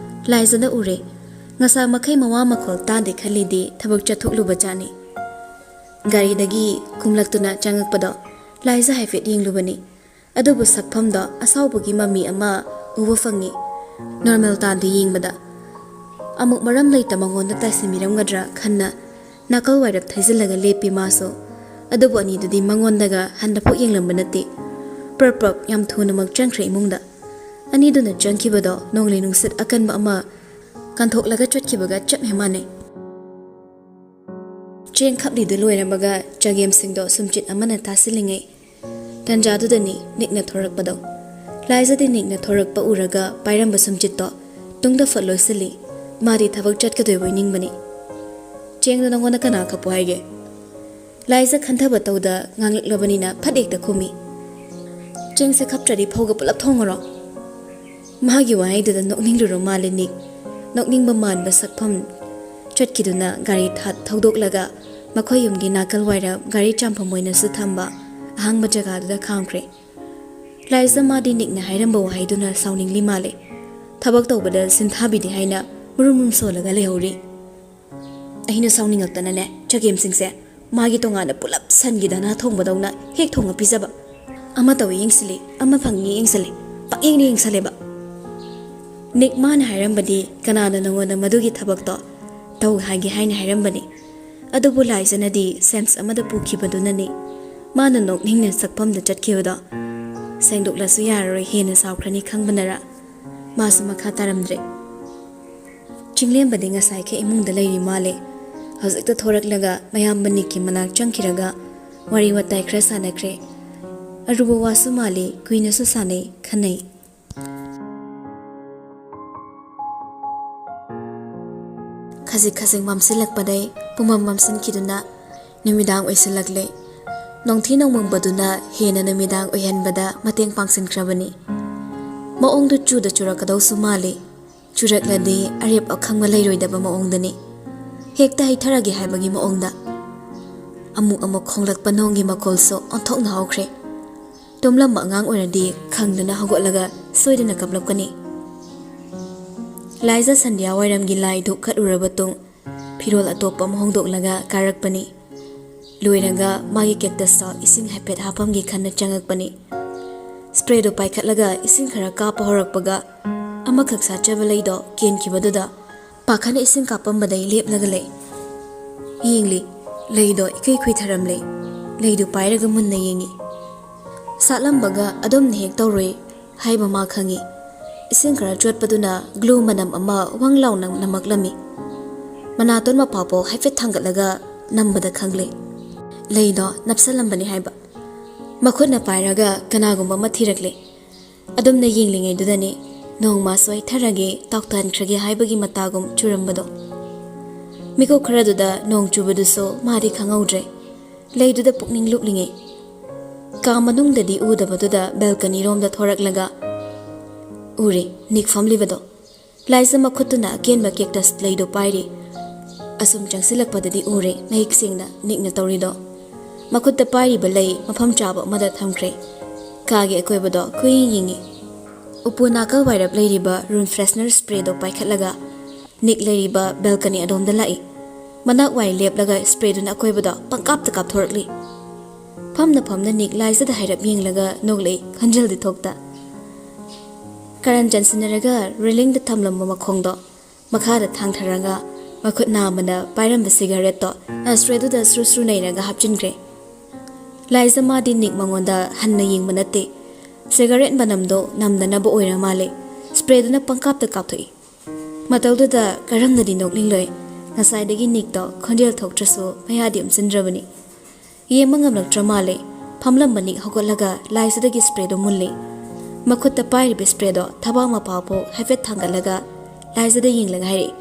ꯂꯥꯏꯖꯅ ꯎꯔꯦ꯫ ꯉꯁꯥ ꯃꯈꯩ ꯃꯋꯥ ꯃꯈꯣꯜ ꯇꯥꯗꯦ ꯈꯜꯂꯤꯗꯤ ꯊꯕꯛ ꯆꯠꯊꯣꯛꯂꯨꯕ ꯖꯥꯠꯅꯤ꯫ ꯒꯥꯔꯤꯗꯒꯤ ꯀꯨꯝꯂꯛꯇꯨꯅ ꯆꯪꯉꯛꯄꯗꯣ ꯂꯥꯏꯖ ꯍꯥꯏꯐꯦꯠ ꯌꯦꯡꯂꯨꯕꯅꯤ꯫ ꯑꯗꯨꯕꯨ ꯁꯛꯐꯝꯗꯣ ꯑꯁꯥꯎꯕꯒꯤ ꯃꯃꯤ ꯑꯃ ꯎꯕ ꯐꯪꯉꯤ꯫ ꯅꯣꯔꯃꯦꯜ ꯇꯥꯗꯦ ꯌꯦꯡꯕꯗ꯫ ꯑꯃꯨꯛ ꯃꯔꯝ ꯂꯩꯇ ꯃꯉꯣꯟꯗ ꯇꯥꯏꯁꯤꯟꯕꯤꯔꯝꯒꯗ꯭ꯔꯥ ꯈꯟꯅ ꯅꯥꯀꯜ ꯋꯥꯏꯔꯞ ꯊꯩꯖꯤꯜꯂꯒ ꯂꯦꯞꯄꯤ ꯃꯥꯁꯨ꯫ ꯑꯗꯨꯕꯨ ꯑꯅꯤꯗꯨꯗꯤ ꯃꯉꯣꯟꯗꯒ ꯍꯟꯅꯐꯥꯎ ꯌꯦꯡꯂꯝꯕ ꯅꯠꯇꯦ꯫ ꯄ꯭ꯔꯞ ꯄ꯭ꯔꯞ ꯌꯥꯝ ꯊꯨꯅꯃꯛ ꯆꯪꯈ꯭ꯔꯦ ꯏꯃꯨꯡꯗ꯫ ꯑꯅꯤꯗꯨꯅ ꯆꯪꯈꯤꯕꯗꯣ ꯅꯣꯡꯂꯩ ꯅꯨꯡꯁꯤꯠ ꯑꯀꯟꯕ ꯑꯃ ꯀꯟꯊꯣꯛꯂꯒ ꯆꯠꯈꯤꯕꯒ ꯆꯞ ꯍꯦꯛ ꯃꯥꯟꯅꯩ꯫ ꯆꯦꯡ ꯈꯞꯂꯤꯗꯨ ꯂꯣꯏꯔꯝꯕꯒ ꯆꯒꯦꯝꯁꯤꯡꯗꯣ ꯁꯨꯝꯆꯤꯠ ꯑꯃꯅ ꯇꯥꯁꯤꯜꯂꯤꯉꯩ ꯇꯟꯖꯥꯗꯨꯗꯅꯤ ꯅꯤꯛꯅ ꯊꯣꯔꯛꯄꯗꯣ꯫ ꯂꯥꯏꯖꯗꯤ ꯅꯤꯛꯅ ꯊꯣꯔꯛꯄ ꯎꯔꯒ ꯄꯥꯏꯔꯝꯕ ꯁꯨꯝꯆꯤꯠꯇꯣ ꯇꯨꯡꯗ ꯐꯠ ꯂꯣꯏꯁꯤꯜꯂꯤ꯫ ꯃꯥꯗꯤ ꯊꯕꯛ ꯆꯠꯀꯗꯣꯏꯕꯣꯏ ꯅꯤꯡꯕꯅꯤ꯫ "ꯆꯦꯡꯗꯣ ꯅꯪꯉꯣꯟꯗ ꯀꯅꯥ ꯈꯞꯄꯣ ꯍꯥꯏꯒꯦ?" ꯂꯥꯏꯖ ꯈꯟꯊꯕ ꯇꯧꯗ ꯉꯥꯡꯂꯛꯂꯕꯅꯤꯅ ꯐꯠ ꯍꯦꯛꯇ ꯈꯨꯝꯃꯤ꯫ "ꯆꯦꯡꯁꯦ ꯈꯞꯇ꯭ꯔꯗꯤ ꯐꯧꯒ ꯄꯨꯂꯞ ꯊꯣꯡꯉꯔꯣ?" ꯃꯥꯒꯤ ꯋꯥꯍꯩꯗꯨꯗ ꯅꯣꯛꯅꯤꯡꯂꯨꯔ ꯃꯥꯜꯂꯦ ꯅꯤꯛ꯫ ꯅꯣꯛꯅꯤꯡꯕ ꯃꯥꯟꯕ ꯁꯛꯐꯝ ꯆꯠꯈꯤꯗꯨꯅ ꯒꯥꯔꯤ ꯊꯥ-, ꯊꯧꯗꯣꯛꯂꯒ ꯃꯈꯣꯏ ꯌꯨꯝꯒꯤ ꯅꯥꯀꯜ ꯋꯥꯏꯔ ꯒꯥꯔꯤ ꯆꯥꯝꯐꯝ ꯑꯣꯏꯅꯁꯨ ꯊꯝꯕ ꯑꯍꯥꯡꯕ ꯖꯒꯥꯗꯨꯗ ꯈꯥꯝꯈ꯭ꯔꯦ꯫ ꯂꯥꯏꯖ ꯃꯥꯗꯤ ꯅꯤꯛꯅ ꯍꯥꯏꯔꯝꯕ ꯋꯥꯍꯩꯗꯨꯅ ꯁꯥꯎꯅꯤꯡꯂꯤ ꯃꯥꯜꯂꯦ꯫ ꯊꯕꯛ ꯇꯧꯕꯗ ꯁꯤꯟꯊꯥꯕꯤꯗꯦ ꯍꯥꯏꯅ ꯃꯨꯔꯨꯝ ꯃꯨꯔꯨꯝ ꯁꯣꯜꯂꯒ ꯂꯩꯍꯧꯔꯤ꯫ ꯑꯩꯅ ꯁꯥꯎꯅꯤꯡꯉꯛꯇꯅꯅꯦ, ꯆꯒꯦꯝꯁꯤꯡꯁꯦ ꯃꯥꯒꯤ ꯇꯣꯉꯥꯟꯅ ꯄꯨꯂꯞ ꯁꯟꯒꯤ ꯗꯅꯥ ꯊꯣꯡꯕꯗꯧꯅ ꯍꯦꯛ ꯊꯣꯡꯉ ꯄꯤꯖꯕ꯫ ꯑꯃ ꯇꯧꯏ ꯌꯦꯡꯁꯤꯜꯂꯤ, ꯑꯃ ꯐꯪꯉꯤ ꯌꯦꯡꯁꯤꯜꯂꯤ, ꯄꯪꯌꯦꯡꯗ ꯌꯦꯡꯁꯜꯂꯦꯕ꯫ ꯅꯤꯛ, ꯃꯥꯅ ꯍꯥꯏꯔꯝꯕꯗꯤ ꯀꯅꯥꯅ ꯅꯉꯣꯟꯗ ꯃꯗꯨꯒꯤ ꯊꯕꯛꯇꯣ ꯇꯧ ꯍꯥꯏꯒꯦ ꯍꯥꯏꯅ ꯍꯥꯏꯔꯝꯕꯅꯤ? ꯑꯗꯨꯕꯨ ꯂꯥꯏꯖꯅꯗꯤ ꯁꯦꯟꯁ ꯑꯃꯗ ꯄꯨꯈꯤꯕꯗꯨꯅꯅꯤ ꯃꯥꯅ ꯅꯣꯛꯅꯤꯡꯅ ꯆꯠꯐꯝꯗ ꯆꯠꯈꯤꯕꯗꯣ꯫ ꯁꯦꯡꯗꯣꯛꯂꯁꯨ ꯌꯥꯔꯔꯣꯏ, ꯍꯦꯟꯅ ꯁꯥꯎꯈ꯭ꯔꯅꯤ ꯈꯪꯕꯅꯔ ꯃꯥꯁꯨ ꯃꯈꯥ ꯇꯥꯔꯝꯗ꯭ꯔꯦ꯫ ꯆꯤꯡꯂꯦꯝꯕꯗꯤ ꯉꯁꯥꯏꯈꯩ ꯏꯃꯨꯡꯗ ꯂꯩꯔꯤ ꯃꯥꯜꯂꯦ꯫ ꯍꯧꯖꯤꯛꯇ ꯊꯣꯔꯛꯂꯒ ꯃꯌꯥꯝꯕ ꯅꯤꯛꯀꯤ ꯃꯅꯥꯛ ꯆꯪꯈꯤꯔꯒ ꯋꯥꯔꯤ ꯋꯥꯇꯥꯏ ꯈꯔ ꯁꯥꯟꯅꯈ꯭ꯔꯦ꯫ ꯑꯔꯨꯕ ꯋꯥꯁꯨ ꯃꯥꯜꯂꯤ, ꯀꯨꯏꯅꯁꯨ ꯁꯥꯟꯅꯩ, ꯈꯟꯅꯩ꯫ ꯈꯖꯤꯛ ꯈꯖꯤꯛ ꯃꯝꯁꯤꯜꯂꯛꯄꯗꯩ ꯄꯨꯃꯝ ꯃꯝꯁꯤꯟꯈꯤꯗꯨꯅ ꯅꯨꯃꯤꯗꯥꯡ ꯑꯣꯏꯁꯤꯜꯂꯛꯂꯦ꯫ ꯅꯣꯡꯊꯤ ꯅꯣꯡꯃꯪꯕꯗꯨꯅ ꯍꯦꯟꯅ ꯅꯨꯃꯤꯗꯥꯡ ꯑꯣꯏꯍꯟꯕꯗ ꯃꯇꯦꯡ ꯄꯥꯡꯁꯤꯟꯈ꯭ꯔꯕꯅꯤ꯫ ꯃꯑꯣꯡꯗꯨ ꯆꯨꯗ ꯆꯨꯔꯛꯀꯗꯧꯁꯨ ꯃꯥꯜꯂꯤ꯫ ꯆꯨꯔꯛꯂꯗꯤ ꯑꯔꯦꯞ ꯑꯈꯪꯕ ꯂꯩꯔꯣꯏꯗꯕ ꯃꯑꯣꯡꯗꯅꯤ꯫ ꯍꯦꯛꯇ ꯍꯩꯊꯔꯒꯦ ꯍꯥꯏꯕꯒꯤ ꯃꯑꯣꯡꯗ꯫ ꯑꯃꯨꯛ ꯑꯃꯨꯛ ꯈꯣꯡꯂꯛꯄ ꯅꯣꯡꯒꯤ ꯃꯈꯣꯜꯁꯨ ꯑꯣꯟꯊꯣꯛꯅ ꯍꯧꯈ꯭ꯔꯦ꯫ ꯇꯨꯝꯂꯝꯕ ꯑꯉꯥꯡ ꯑꯣꯏꯔꯗꯤ ꯈꯪꯗꯅ ꯍꯧꯒꯠꯂꯒ ꯁꯣꯏꯗꯅ ꯀꯞꯂꯛꯀꯅꯤ꯫ ꯂꯥꯏꯖ ꯁꯟꯙ꯭ꯌꯥ ꯋꯥꯏꯔꯝꯒꯤ ꯂꯥꯏ ꯙꯨꯞ ꯀꯠꯂꯨꯔꯕ ꯇꯨꯡ ꯐꯤꯔꯣꯜ ꯑꯇꯣꯞꯄ ꯑꯃ ꯍꯣꯡꯗꯣꯛꯂꯒ ꯀꯥꯔꯛꯄꯅꯤ꯫ ꯂꯣꯏꯔꯒ ꯃꯥꯒꯤ ꯀꯦꯛꯇꯁꯇ ꯏꯁꯤꯡ ꯍꯥꯏꯐꯦꯠ ꯍꯥꯞꯄꯝꯒꯦ ꯈꯟꯅ ꯆꯪꯉꯛꯄꯅꯤ꯫ ꯁ꯭ꯄ꯭ꯔꯦꯗꯣ ꯄꯥꯏꯈꯠꯂꯒ ꯏꯁꯤꯡ ꯈꯔ ꯀꯥꯞꯄ ꯍꯧꯔꯛꯄꯒ ꯑꯃꯈꯛ ꯁꯥꯠꯆꯕ ꯂꯩꯗꯣ ꯀꯦꯟꯈꯤꯕꯗꯨꯗ ꯄꯥꯈꯠꯅ ꯏꯁꯤꯡ ꯀꯥꯞꯄꯝꯕꯗꯩ ꯂꯦꯞꯂꯒ ꯂꯩ꯫ ꯌꯦꯡꯂꯤ, ꯂꯩꯗꯣ ꯏꯈꯨꯏ ꯈꯨꯏꯊꯔꯝꯂꯦ꯫ ꯂꯩꯗꯨ ꯄꯥꯏꯔꯒ ꯃꯨꯟꯅ ꯌꯦꯡꯉꯤ꯫ ꯁꯥꯠꯂꯝꯕꯒ ꯑꯗꯨꯝꯅ ꯍꯦꯛ ꯇꯧꯔꯣꯏ ꯍꯥꯏꯕ ꯃꯥ ꯈꯪꯉꯤ꯫ ꯏꯁꯤꯡ ꯈꯔ ꯆꯣꯠꯄꯗꯨꯅ ꯒ꯭ꯂꯨ ꯃꯅꯝ ꯑꯃ ꯋꯪ ꯂꯥꯎꯅ ꯅꯝꯃꯛꯂꯝꯃꯤ꯫ ꯃꯅꯥꯇꯣꯟ ꯃꯄꯥꯐꯥꯎ ꯍꯥꯏꯐꯦꯠ ꯊꯥꯡꯒꯠꯂꯒ ꯅꯝꯕꯗ ꯈꯪꯂꯦ꯫ ꯂꯩꯗꯣ ꯅꯞꯁꯜꯂꯝꯕꯅꯤ ꯍꯥꯏꯕ꯫ ꯃꯈꯨꯠꯅ ꯄꯥꯏꯔꯒ ꯀꯅꯥꯒꯨꯝꯕ ꯑꯃ ꯊꯤꯔꯛꯂꯦ꯫ ꯑꯗꯨꯝꯅ ꯌꯦꯡꯂꯤꯉꯩꯗꯨꯗꯅꯤ ꯅꯣꯡꯃ ꯁꯣꯏꯊꯔꯒꯦ, ꯇꯥꯎꯊꯍꯟꯈ꯭ꯔꯒꯦ ꯍꯥꯏꯕꯒꯤ ꯃꯇꯥꯒꯨꯝ ꯆꯨꯔꯝꯕꯗꯣ꯫ ꯃꯤꯀꯨꯞ ꯈꯔꯗꯨꯗ ꯅꯣꯡ ꯆꯨꯕꯗꯨꯁꯨ ꯃꯥꯗꯤ ꯈꯪꯍꯧꯗ꯭ꯔꯦ꯫ ꯂꯩꯗꯨꯗ ꯄꯨꯛꯅꯤꯡ ꯂꯨꯞꯂꯤꯉꯩ, ꯀꯥ ꯃꯅꯨꯡꯗꯗꯤ ꯎꯗꯕꯗꯨꯗ ꯕꯦꯜꯀꯅꯤ ꯔꯣꯝꯗ ꯊꯣꯔꯛꯂꯒ ꯎꯔꯦ ꯅꯤꯛ ꯐꯝꯂꯤꯕꯗꯣ꯫ ꯂꯥꯏꯖ ꯃꯈꯨꯠꯇꯨꯅ ꯑꯀꯦꯟꯕ ꯀꯦꯛꯇꯁ ꯂꯩꯗꯣ ꯄꯥꯏꯔꯤ꯫ ꯑꯁꯨꯝ ꯆꯪꯁꯤꯜꯂꯛꯄꯗꯗꯤ ꯎꯔꯦ ꯃꯌꯦꯛ ꯁꯦꯡꯅ ꯅꯤꯛꯅ ꯇꯧꯔꯤꯗꯣ꯫ ꯃꯈꯨꯠꯇ ꯄꯥꯏꯔꯤꯕ ꯂꯩ ꯃꯐꯝ ꯆꯥꯕ ꯑꯃꯗ ꯊꯝꯈ꯭ꯔꯦ꯫ ꯀꯥꯒꯤ ꯑꯀꯣꯏꯕꯗꯣ ꯀꯨꯏ ꯌꯦꯡꯉꯤ꯫ ꯎꯄꯨ ꯅꯥꯀꯜ ꯋꯥꯏꯔꯞ ꯂꯩꯔꯤꯕ ꯔꯨꯝ ꯐ꯭ꯔꯦꯁꯅꯔ ꯁ꯭ꯄ꯭ꯔꯦꯗꯣ ꯄꯥꯏꯈꯠꯂꯒ ꯅꯤꯛ ꯂꯩꯔꯤꯕ ꯕꯦꯜꯀꯅꯤ ꯑꯗꯣꯝꯗ ꯂꯥꯛꯏ꯫ ꯃꯅꯥꯛ ꯋꯥꯏ ꯂꯦꯞꯂꯒ ꯁ꯭ꯄ꯭ꯔꯦꯗꯨꯅ ꯑꯀꯣꯏꯕꯗꯣ ꯄꯪꯀꯥꯞꯇ ꯀꯥꯞꯊꯣꯔꯛꯂꯤ꯫ ꯐꯝꯅ ꯐꯝꯅ ꯅꯤꯛ ꯂꯥꯏꯖꯗ ꯍꯥꯏꯔꯞ ꯌꯦꯡꯂꯒ ꯅꯣꯛꯂꯛꯏ, ꯈꯟꯖꯜꯗꯤ ꯊꯣꯛꯇ꯫ ꯀꯔꯟ ꯆꯟꯁꯤꯟꯅꯔꯒ ꯔꯦꯂꯤꯡꯗ ꯊꯝꯂꯝꯕ ꯃꯈꯣꯡꯗꯣ ꯃꯈꯥꯗ ꯊꯥꯡꯊꯔꯒ ꯃꯈꯨꯠ ꯅꯥꯝꯃꯅ ꯄꯥꯏꯔꯝꯕ ꯁꯤꯒꯥꯔꯦꯠꯇꯣ ꯁ꯭ꯄ꯭ꯔꯦꯗꯨꯗ ꯁ꯭ꯔꯨ ꯁ꯭ꯔꯨ ꯅꯩꯔꯒ ꯍꯥꯞꯆꯤꯟꯈ꯭ꯔꯦ꯫ ꯂꯥꯏꯖ ꯃꯥꯗꯤ ꯅꯤꯛ ꯃꯉꯣꯟꯗ ꯍꯟꯅ ꯌꯦꯡꯕ ꯅꯠꯇꯦ꯫ ꯁꯤꯒꯥꯔꯦꯠ ꯃꯅꯝꯗꯣ ꯅꯝꯗꯅꯕ ꯑꯣꯏꯔ ꯃꯥꯜꯂꯦ꯫ ꯁ꯭ꯄ꯭ꯔꯦꯗꯨꯅ ꯄꯪꯀꯥꯞꯇ ꯀꯥꯞꯊꯣꯛꯏ꯫ ꯃꯇꯧꯗꯨꯗ ꯀꯔꯝꯅꯗꯤ ꯅꯣꯛꯅꯤꯡꯂꯣꯏ? ꯉꯁꯥꯏꯗꯒꯤ ꯅꯤꯛꯇꯣ ꯈꯣꯟꯖꯦꯜ ꯊꯣꯛꯇ꯭ꯔꯁꯨ ꯃꯌꯥꯗꯤ ꯎꯝꯁꯤꯟꯗ꯭ꯔꯕꯅꯤ꯫ ꯌꯦꯡꯕ ꯉꯝꯂꯛꯇ꯭ꯔ ꯃꯥꯜꯂꯦ꯫ ꯐꯝꯂꯝꯕ ꯅꯤꯛ ꯍꯧꯒꯠꯂꯒ ꯂꯥꯏꯖꯗꯒꯤ ꯁ꯭ꯄ꯭ꯔꯦꯗꯣ ꯃꯨꯜꯂꯤ꯫ ꯃꯈꯨꯠꯇ ꯄꯥꯏꯔꯤꯕ ꯁ꯭ꯄ꯭ꯔꯦꯗꯣ ꯊꯕꯥꯛ ꯃꯄꯥꯐꯥꯎ ꯍꯥꯏꯐꯦꯠ ꯊꯥꯡꯒꯠꯂꯒ ꯂꯥꯏꯖꯗ ꯌꯦꯡꯂꯒ ꯍꯥꯏꯔꯛꯏ,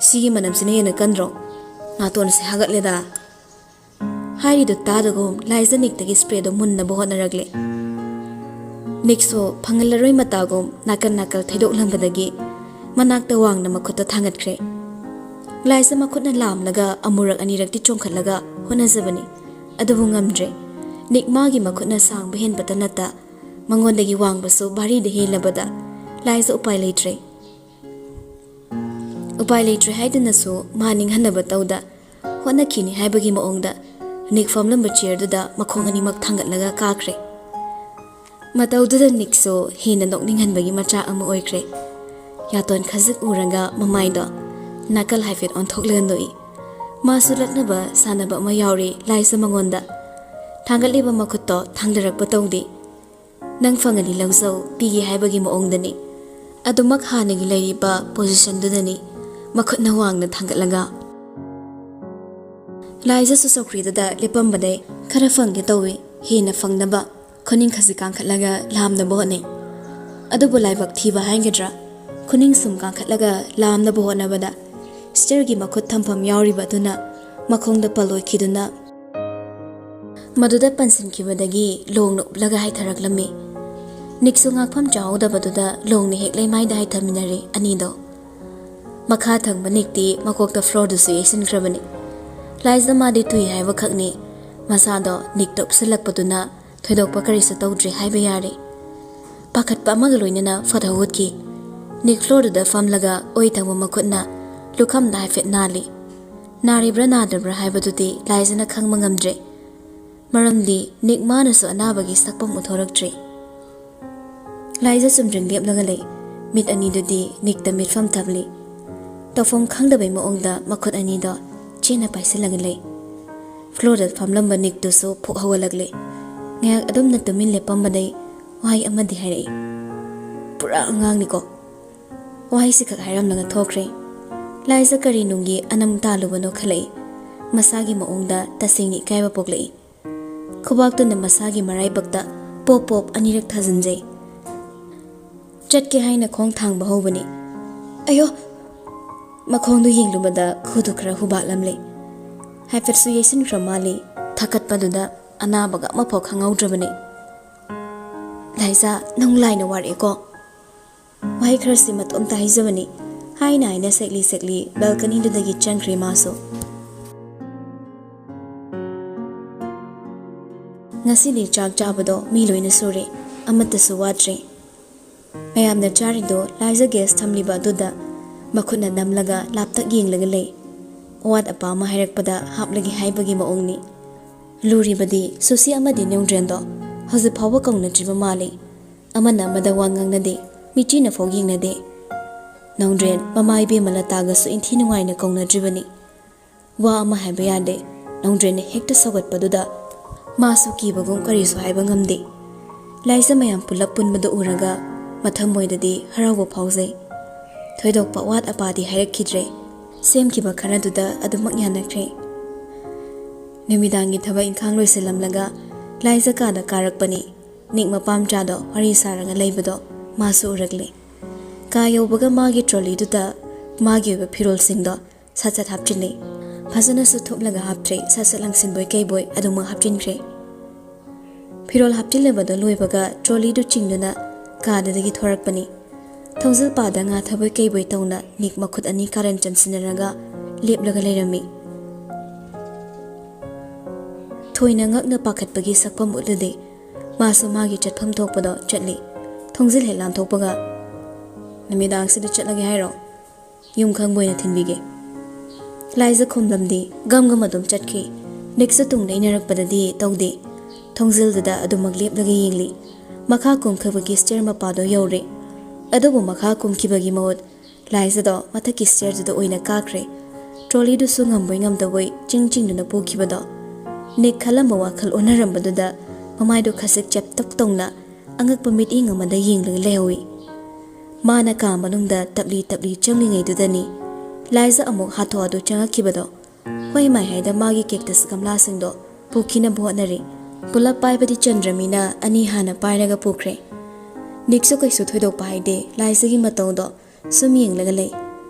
"ꯁꯤꯒꯤ ꯃꯅꯝꯁꯤꯅ ꯍꯦꯟꯅ ꯀꯟꯗ꯭ꯔꯣ? ꯅꯥꯇꯣꯟꯁꯦ ꯍꯥꯒꯠꯂꯦꯗ"꯫ ꯍꯥꯏꯔꯤꯗꯨ ꯇꯥꯗꯒꯨꯝ ꯂꯥꯏꯖ ꯅꯤꯛꯇꯒꯤ ꯁ꯭ꯄ꯭ꯔꯦꯗꯣ ꯃꯨꯟꯅꯕ ꯍꯣꯠꯅꯔꯛꯂꯦ꯫ ꯅꯤꯛꯁꯨ ꯐꯪꯍꯜꯂꯔꯣꯏ ꯃꯇꯥꯒꯨꯝ ꯅꯥꯀꯟ ꯅꯥꯀꯜ ꯊꯩꯗꯣꯛꯂꯝꯕꯗꯒꯤ ꯃꯅꯥꯛꯇ ꯋꯥꯡꯅ ꯃꯈꯨꯠꯇ ꯊꯥꯡꯒꯠꯈ꯭ꯔꯦ꯫ ꯂꯥꯏꯖ ꯃꯈꯨꯠꯅ ꯂꯥꯝꯂꯒ ꯑꯃꯨꯔꯛ ꯑꯅꯤꯔꯛꯇꯤ ꯆꯣꯡꯈꯠꯂꯒ ꯍꯣꯠꯅꯖꯕꯅꯤ, ꯑꯗꯨꯕꯨ ꯉꯝꯗ꯭ꯔꯦ꯫ ꯅꯤꯛ ꯃꯥꯒꯤ ꯃꯈꯨꯠꯅ ꯁꯥꯡꯕ ꯍꯦꯟꯕꯇ ꯅꯠꯇ ꯃꯉꯣꯟꯗꯒꯤ ꯋꯥꯡꯕꯁꯨ ꯚꯥꯔꯤꯗ ꯍꯦꯜꯂꯕꯗ ꯂꯥꯏꯖ ꯎꯄꯥꯏ ꯂꯩꯇ꯭ꯔꯦ꯫ ꯎꯄꯥꯏ ꯂꯩꯇ꯭ꯔꯦ ꯍꯥꯏꯗꯨꯅꯁꯨ ꯃꯥ ꯅꯤꯡꯍꯟꯅꯕ ꯇꯧꯗ ꯍꯣꯠꯅꯈꯤꯅꯤ ꯍꯥꯏꯕꯒꯤ ꯃꯑꯣꯡꯗ ꯅꯤꯛ ꯐꯝꯂꯝꯕ ꯆꯤꯌꯔꯗꯨꯗ ꯃꯈꯣꯡ ꯑꯅꯤꯃꯛ ꯊꯥꯡꯒꯠꯂꯒ ꯀꯥꯈ꯭ꯔꯦ꯫ ꯃꯇꯧꯗꯨꯗ ꯅꯤꯛꯁꯨ ꯍꯦꯟꯅ ꯅꯣꯛꯅꯤꯡꯍꯟꯕꯒꯤ ꯃꯆꯥꯛ ꯑꯃ ꯑꯣꯏꯈ꯭ꯔꯦ꯫ ꯌꯥꯇꯣꯟ ꯈꯖꯤꯛ ꯎꯔꯒ ꯃꯃꯥꯏꯗꯣ ꯅꯥꯀꯜ ꯍꯥꯏꯐꯦꯠ ꯑꯣꯟꯊꯣꯛꯂꯒ ꯅꯣꯛꯏ꯫ ꯃꯥꯁꯨ ꯂꯛꯅꯕ ꯁꯥꯟꯅꯕ ꯑꯃ ꯌꯥꯎꯔꯤ ꯂꯥꯏꯖ ꯃꯉꯣꯟꯗ꯫ ꯊꯥꯡꯒꯠꯂꯤꯕ ꯃꯈꯨꯠꯇꯣ ꯊꯥꯡꯗꯔꯛꯄ ꯇꯧꯗꯦ꯫ "ꯅꯪ ꯐꯪꯉꯗꯤ ꯂꯧꯖꯧ, ꯄꯤꯒꯦ ꯍꯥꯏꯕꯒꯤ ꯃꯑꯣꯡꯗꯅꯤ꯫ ꯑꯗꯨꯃꯛ ꯍꯥꯟꯅꯒꯤ ꯂꯩꯔꯤꯕ ꯄꯣꯖꯤꯁꯟꯗꯨꯗꯅꯤ"꯫ ꯃꯈꯨꯠꯅ ꯋꯥꯡꯅ ꯊꯥꯡꯒꯠꯂꯒ ꯂꯥꯏꯖꯁꯨ ꯆꯧꯀ꯭ꯔꯤꯗꯨꯗ ꯂꯦꯞꯄꯝꯕꯗꯩ ꯈꯔ ꯐꯪꯒꯦ ꯇꯧꯏ꯫ ꯍꯦꯟꯅ ꯐꯪꯅꯕ ꯈꯨꯅꯤꯡ ꯈꯖꯤꯛ ꯀꯥꯡꯈꯠꯂꯒ ꯂꯥꯝꯅꯕ ꯍꯣꯠꯅꯩ꯫ ꯑꯗꯨꯕꯨ ꯂꯥꯏꯕꯛ ꯊꯤꯕ ꯍꯥꯏꯒꯗ꯭ꯔꯥ, ꯈꯨꯅꯤꯡ ꯁꯨꯝ ꯀꯥꯡꯈꯠꯂꯒ ꯂꯥꯝꯅꯕ ꯍꯣꯠꯅꯕꯗ ꯁ꯭ꯇꯤꯌꯔꯒꯤ ꯃꯈꯨꯠ ꯊꯝꯐꯝ ꯌꯥꯎꯔꯤꯕ ꯑꯗꯨꯅ ꯃꯈꯣꯡꯗ ꯄꯜꯂꯣꯏꯈꯤꯗꯨꯅ ꯃꯗꯨꯗ ꯄꯟꯁꯤꯟꯈꯤꯕꯗꯒꯤ ꯂꯣꯡꯅ ꯎꯞꯂꯒ ꯍꯥꯏꯊꯔꯛꯂꯝꯃꯤ꯫ ꯅꯤꯛꯁꯨ ꯉꯥꯛꯐꯝ ꯆꯥꯍꯧꯗꯕꯗꯨꯗ ꯂꯣꯡꯅ ꯍꯦꯛ ꯂꯩꯃꯥꯏꯗ ꯍꯥꯏꯊꯃꯤꯟꯅꯔꯦ ꯑꯅꯤꯗꯣ꯫ ꯃꯈꯥ ꯊꯪꯕ ꯅꯤꯛꯇꯤ ꯃꯀꯣꯛꯇ ꯐ꯭ꯂꯣꯔꯗꯨꯁꯨ ꯌꯩꯁꯤꯟꯈ꯭ꯔꯕꯅꯤ꯫ ꯂꯥꯏꯖ ꯃꯥꯗꯤ ꯇꯨꯏ ꯍꯥꯏꯕ ꯈꯛꯅꯤ꯫ ꯃꯁꯥꯗꯣ ꯅꯤꯛꯇ ꯎꯞꯁꯤꯜꯂꯛꯄꯗꯨꯅ ꯊꯣꯏꯗꯣꯛꯄ ꯀꯔꯤꯁꯨ ꯇꯧꯗ꯭ꯔꯦ ꯍꯥꯏꯕ ꯌꯥꯔꯦ꯫ ꯄꯥꯈꯠꯄ ꯑꯃꯒ ꯂꯣꯏꯅꯅ ꯐꯠ ꯍꯧꯒꯠꯈꯤ꯫ ꯅꯤꯛ ꯐ꯭ꯂꯣꯔꯗꯨꯗ ꯐꯝꯂꯒ ꯑꯣꯏ ꯊꯪꯕ ꯃꯈꯨꯠꯅ ꯂꯨꯈꯝꯗ ꯍꯥꯏꯐꯦꯠ ꯅꯥꯜꯂꯤ꯫ ꯅꯥꯔꯤꯕ꯭ꯔꯥ ꯅꯥꯗꯕ꯭ꯔꯥ ꯍꯥꯏꯕꯗꯨꯗꯤ ꯂꯥꯏꯖꯅ ꯈꯪꯕ ꯉꯝꯗ꯭ꯔꯦ꯫ ꯃꯔꯝꯗꯤ ꯅꯤꯛ ꯃꯥꯅꯁꯨ ꯑꯅꯥꯕꯒꯤ ꯁꯛꯐꯝ ꯎꯠꯊꯣꯔꯛꯇ꯭ꯔꯤ꯫ ꯂꯥꯏꯖ ꯆꯨꯝꯗ꯭ꯔꯤꯡ ꯂꯦꯞꯂꯒ ꯂꯩ꯫ ꯃꯤꯠ ꯑꯅꯤꯗꯨꯗꯤ ꯅꯤꯛꯇ ꯃꯤꯠꯐꯝ ꯊꯝꯂꯤ꯫ ꯇꯧꯐꯝ ꯈꯪꯗꯕꯩ ꯃꯑꯣꯡꯗ ꯃꯈꯨꯠ ꯑꯅꯤꯗꯣ ꯆꯦꯠꯅ ꯄꯥꯏꯁꯤꯜꯂꯒ ꯂꯩ꯫ ꯐ꯭ꯂꯣꯔꯗ ꯐꯝꯂꯝꯕ ꯅꯤꯛꯇꯨꯁꯨ ꯐꯨꯛ ꯍꯧꯒꯠꯂꯛꯂꯦ꯫ ꯉꯥꯏꯍꯥꯛ ꯑꯗꯨꯝꯅ ꯇꯨꯃꯤꯟ ꯂꯦꯞꯄꯝꯕꯗꯩ ꯋꯥꯍꯩ ꯑꯃꯗꯤ ꯍꯥꯏꯔꯛꯏ, "ꯄꯨꯔꯥ ꯑꯉꯥꯡꯅꯤꯀꯣ"꯫ ꯋꯥꯍꯩꯁꯤꯈꯛ ꯍꯥꯏꯔꯝꯂꯒ ꯊꯣꯛꯈ꯭ꯔꯦ꯫ ꯂꯥꯏꯖ ꯀꯔꯤ ꯅꯨꯡꯒꯤ ꯑꯅꯝ ꯇꯥꯜꯂꯨꯕꯅꯣ ꯈꯜꯂꯛꯏ꯫ ꯃꯁꯥꯒꯤ ꯃꯑꯣꯡꯗ ꯇꯁꯦꯡꯅ ꯏꯀꯥꯏꯕ ꯄꯣꯛꯂꯛꯏ꯫ ꯈꯨꯕꯥꯛꯇꯨꯅ ꯃꯁꯥꯒꯤ ꯃꯔꯥꯏꯕꯛꯇ ꯄꯣꯞ ꯄꯣꯞ ꯑꯅꯤꯔꯛ ꯊꯥꯖꯤꯟꯖꯩ꯫ ꯆꯠꯀꯦ ꯍꯥꯏꯅ ꯈꯣꯡ ꯊꯥꯡꯕ ꯍꯧꯕꯅꯤ꯫ ꯑꯌꯣ! ꯃꯈꯣꯡꯗꯨ ꯌꯦꯡꯂꯨꯕꯗ ꯈꯨꯗꯨ ꯈꯔ ꯍꯨꯕꯥꯠꯂꯝꯂꯦ꯫ ꯍꯥꯏꯐꯦꯠꯁꯨ ꯌꯩꯁꯤꯟꯈ꯭ꯔ ꯃꯥꯜꯂꯤ꯫ ꯊꯥꯀꯠꯄꯗꯨꯗ ꯑꯅꯥꯕꯒ ꯑꯃꯐꯥꯎ ꯈꯪꯍꯧꯗ꯭ꯔꯕꯅꯤ꯫ "ꯂꯥꯏꯖꯥ, ꯅꯪ ꯂꯥꯏꯅ ꯋꯥꯔꯛꯑꯦꯀꯣ"꯫ ꯋꯥꯍꯩ ꯈꯔꯁꯤ ꯃꯇꯣꯝꯇ ꯍꯥꯏꯖꯕꯅꯤ꯫ ꯍꯥꯏꯅ ꯍꯥꯏꯅ ꯁꯦꯛꯂꯤ ꯁꯦꯛꯂꯤ ꯕꯦꯜꯀꯅꯤꯗꯨꯗꯒꯤ ꯆꯪꯈ꯭ꯔꯦ ꯃꯥꯁꯨ꯫ ꯉꯁꯤꯗꯤ ꯆꯥꯛ ꯆꯥꯕꯗꯣ ꯃꯤ ꯂꯣꯏꯅ ꯁꯨꯔꯦ, ꯑꯃꯠꯇꯁꯨ ꯋꯥꯠꯇ꯭ꯔꯦ꯫ ꯃꯌꯥꯝꯅ ꯆꯥꯔꯤꯗꯣ ꯂꯥꯏꯖ ꯒꯦꯁ ꯊꯝꯂꯤꯕ ꯑꯗꯨꯗ ꯃꯈꯨꯠꯅ ꯅꯝꯂꯒ ꯂꯥꯞꯇꯛ ꯌꯦꯡꯂꯒ ꯂꯩ꯫ ꯑꯋꯥꯠ ꯑꯄꯥ ꯑꯃ ꯍꯥꯏꯔꯛꯄꯗ ꯍꯥꯞꯂꯒꯦ ꯍꯥꯏꯕꯒꯤ ꯃꯑꯣꯡꯅꯤ꯫ ꯂꯨꯔꯤꯕꯗꯤ ꯁꯨꯁꯤ ꯑꯃꯗꯤ ꯅꯣꯡꯗ꯭ꯔꯦꯟꯗꯣ ꯍꯧꯖꯤꯛ ꯐꯥꯎꯕ ꯀꯧꯅꯗ꯭ꯔꯤꯕ ꯃꯥꯜꯂꯤ꯫ ꯑꯃꯅ ꯑꯃꯗ ꯋꯥ ꯉꯥꯡꯅꯗꯦ, ꯃꯤꯆꯤꯅ ꯐꯥꯎ ꯌꯦꯡꯅꯗꯦ꯫ ꯅꯣꯡꯗ꯭ꯔꯦꯟ ꯃꯃꯥ ꯏꯕꯦꯝꯃ ꯂꯇꯥꯒꯁꯨ ꯏꯟꯊꯤ ꯅꯨꯡꯉꯥꯏꯅ ꯀꯧꯅꯗ꯭ꯔꯤꯕꯅꯤ꯫ ꯋꯥ ꯑꯃ ꯍꯥꯏꯕ ꯌꯥꯗꯦ꯫ ꯅꯣꯡꯗ꯭ꯔꯦꯟꯅ ꯍꯦꯛꯇ ꯁꯧꯒꯠꯄꯗꯨꯗ ꯃꯥꯁꯨ ꯀꯤꯕꯒꯨꯝ ꯀꯔꯤꯁꯨ ꯍꯥꯏꯕ ꯉꯝꯗꯦ꯫ ꯂꯥꯏꯖ ꯃꯌꯥꯝ ꯄꯨꯂꯞ ꯄꯨꯟꯕꯗꯨ ꯎꯔꯒ ꯃꯊꯃꯣꯏꯗꯗꯤ ꯍꯔꯥꯎꯕ ꯐꯥꯎꯖꯩ꯫ ꯊꯣꯏꯗꯣꯛꯄ ꯑꯋꯥꯠ ꯑꯄꯥꯗꯤ ꯍꯥꯏꯔꯛꯈꯤꯗ꯭ꯔꯦ꯫ ꯁꯦꯝꯈꯤꯕ ꯈꯔꯗꯨꯗ ꯑꯗꯨꯃꯛ ꯌꯥꯅꯈ꯭ꯔꯦ꯫ ꯅꯨꯃꯤꯗꯥꯡꯒꯤ ꯊꯕꯛ ꯏꯪꯈꯥꯡ ꯂꯣꯏꯁꯤꯜꯂꯝꯂꯒ ꯂꯥꯏꯖ ꯀꯥꯗ ꯀꯥꯔꯛꯄꯅꯤ꯫ ꯅꯤꯛ ꯃꯄꯥꯝꯆꯥꯗꯣ ꯋꯥꯔꯤ ꯁꯥꯔꯒ ꯂꯩꯕꯗꯣ ꯃꯥꯁꯨ ꯎꯔꯛꯂꯦ꯫ ꯀꯥ ꯌꯧꯕꯒ ꯃꯥꯒꯤ ꯇ꯭ꯔꯣꯂꯤꯗꯨꯗ ꯃꯥꯒꯤ ꯑꯣꯏꯕ ꯐꯤꯔꯣꯜꯁꯤꯡꯗꯣ ꯁꯠ ꯁꯠ ꯍꯥꯞꯆꯤꯜꯂꯤ꯫ ꯐꯖꯅꯁꯨ ꯊꯨꯞꯂꯒ ꯍꯥꯞꯇ꯭ꯔꯦ, ꯁꯠ ꯁꯠ ꯂꯪꯁꯤꯟꯕꯣꯏ ꯀꯩꯕꯣꯏ ꯑꯗꯨꯃꯛ ꯍꯥꯞꯆꯤꯟꯈ꯭ꯔꯦ꯫ ꯐꯤꯔꯣꯜ ꯍꯥꯞꯆꯤꯜꯂꯕꯗꯣ ꯂꯣꯏꯕꯒ ꯇ꯭ꯔꯣꯂꯤꯗꯨ ꯆꯤꯡꯗꯨꯅ ꯀꯥꯗꯨꯗꯒꯤ ꯊꯣꯔꯛꯄꯅꯤ꯫ ꯊꯣꯡꯖꯤꯜ ꯄꯥꯗ ꯉꯥ ꯊꯕꯣꯏ ꯀꯩꯕꯣꯏ ꯇꯧꯅ ꯅꯤꯛ ꯃꯈꯨꯠ ꯑꯅꯤ ꯀꯥꯔꯟ ꯆꯟꯁꯤꯟꯅꯔꯒ ꯂꯦꯞꯂꯒ ꯂꯩꯔꯝꯃꯤ꯫ ꯊꯣꯏꯅ ꯉꯛꯅ ꯄꯥꯈꯠꯄꯒꯤ ꯁꯛꯐꯝ ꯎꯠꯂꯨꯗꯦ꯫ ꯃꯥꯁꯨ ꯃꯥꯒꯤ ꯆꯠꯐꯝ ꯊꯣꯛꯄꯗꯣ ꯆꯠꯂꯤ꯫ ꯊꯣꯡꯖꯤꯜ ꯍꯦꯛ ꯂꯥꯟꯊꯣꯛꯄꯒ, "ꯅꯨꯃꯤꯗꯥꯡꯁꯤꯗ ꯆꯠꯂꯒꯦ ꯍꯥꯏꯔꯣ? ꯌꯨꯝ ꯈꯪꯕ ꯑꯣꯏꯅ ꯊꯤꯟꯕꯤꯒꯦ?" ꯂꯥꯏꯖ ꯈꯨꯝꯂꯝꯗꯦ꯫ ꯒꯝ ꯒꯝ ꯑꯗꯨꯝ ꯆꯠꯈꯤ꯫ ꯅꯤꯛꯁꯨ ꯇꯨꯡꯗ ꯏꯟꯅꯔꯛꯄꯗꯗꯤ ꯇꯧꯗꯦ꯫ ꯊꯣꯡꯖꯤꯜꯗꯨꯗ ꯑꯗꯨꯃꯛ ꯂꯦꯞꯂꯒ ꯌꯦꯡꯂꯤ꯫ ꯃꯈꯥ ꯀꯨꯝꯈꯤꯕꯒꯤ ꯁ꯭ꯇꯦꯌꯔ ꯃꯄꯥꯗꯣ ꯌꯧꯔꯦ꯫ ꯑꯗꯨꯕꯨ ꯃꯈꯥ ꯀꯨꯝꯈꯤꯕꯒꯤ ꯃꯍꯨꯠ ꯂꯥꯏꯖꯗꯣ ꯃꯊꯛꯀꯤ ꯁ꯭ꯇꯦꯌꯔꯗꯨꯗ ꯑꯣꯏꯅ ꯀꯥꯈ꯭ꯔꯦ꯫ ꯇ꯭ꯔꯣꯂꯤꯗꯨꯁꯨ ꯉꯝꯕꯣꯏ ꯉꯝꯗꯕꯣꯏ ꯆꯤꯡ ꯆꯤꯡꯗꯨꯅ ꯄꯨꯈꯤꯕꯗꯣ꯫ ꯅꯤꯛ ꯈꯜꯂꯝꯕ ꯋꯥꯈꯜ ꯑꯣꯟꯅꯔꯝꯕꯗꯨꯗ ꯃꯃꯥꯏꯗꯣ ꯈꯖꯤꯛ ꯆꯦꯞꯇꯛ ꯇꯧꯅ ꯑꯉꯛꯄ ꯃꯤꯠꯌꯦꯡ ꯑꯃꯗ ꯌꯦꯡꯂꯒ ꯂꯩꯍꯧꯏ꯫ ꯃꯥꯅ ꯀꯥ ꯃꯅꯨꯡꯗ ꯇꯞꯂꯤ ꯇꯞꯂꯤ ꯆꯪꯂꯤꯉꯩꯗꯨꯗꯅꯤ ꯂꯥꯏꯖ ꯑꯃꯨꯛ ꯍꯥꯊꯨ ꯍꯥꯊꯨ ꯆꯪꯉꯛꯈꯤꯕꯗꯣ꯫ ꯍꯣꯏ ꯃꯥꯏ ꯍꯥꯏꯗ ꯃꯥꯒꯤ ꯀꯦꯛꯇꯁ ꯒꯝꯂꯥꯁꯤꯡꯗꯣ ꯄꯨꯈꯤꯅꯕ ꯍꯣꯠꯅꯔꯤ꯫ ꯄꯨꯂꯞ ꯄꯥꯏꯕꯗꯤ ꯆꯟꯗ꯭ꯔꯃꯤꯅ ꯑꯅꯤ ꯍꯥꯟꯅ ꯄꯥꯏꯔꯒ ꯄꯨꯈ꯭ꯔꯦ꯫ ꯅꯤꯛꯁꯨ ꯀꯩꯁꯨ ꯊꯣꯏꯗꯣꯛꯄ ꯍꯥꯏꯗꯦ, ꯂꯥꯏꯖꯒꯤ ꯃꯇꯧꯗꯣ ꯁꯨꯝ ꯌꯦꯡꯂꯒ ꯂꯩ꯫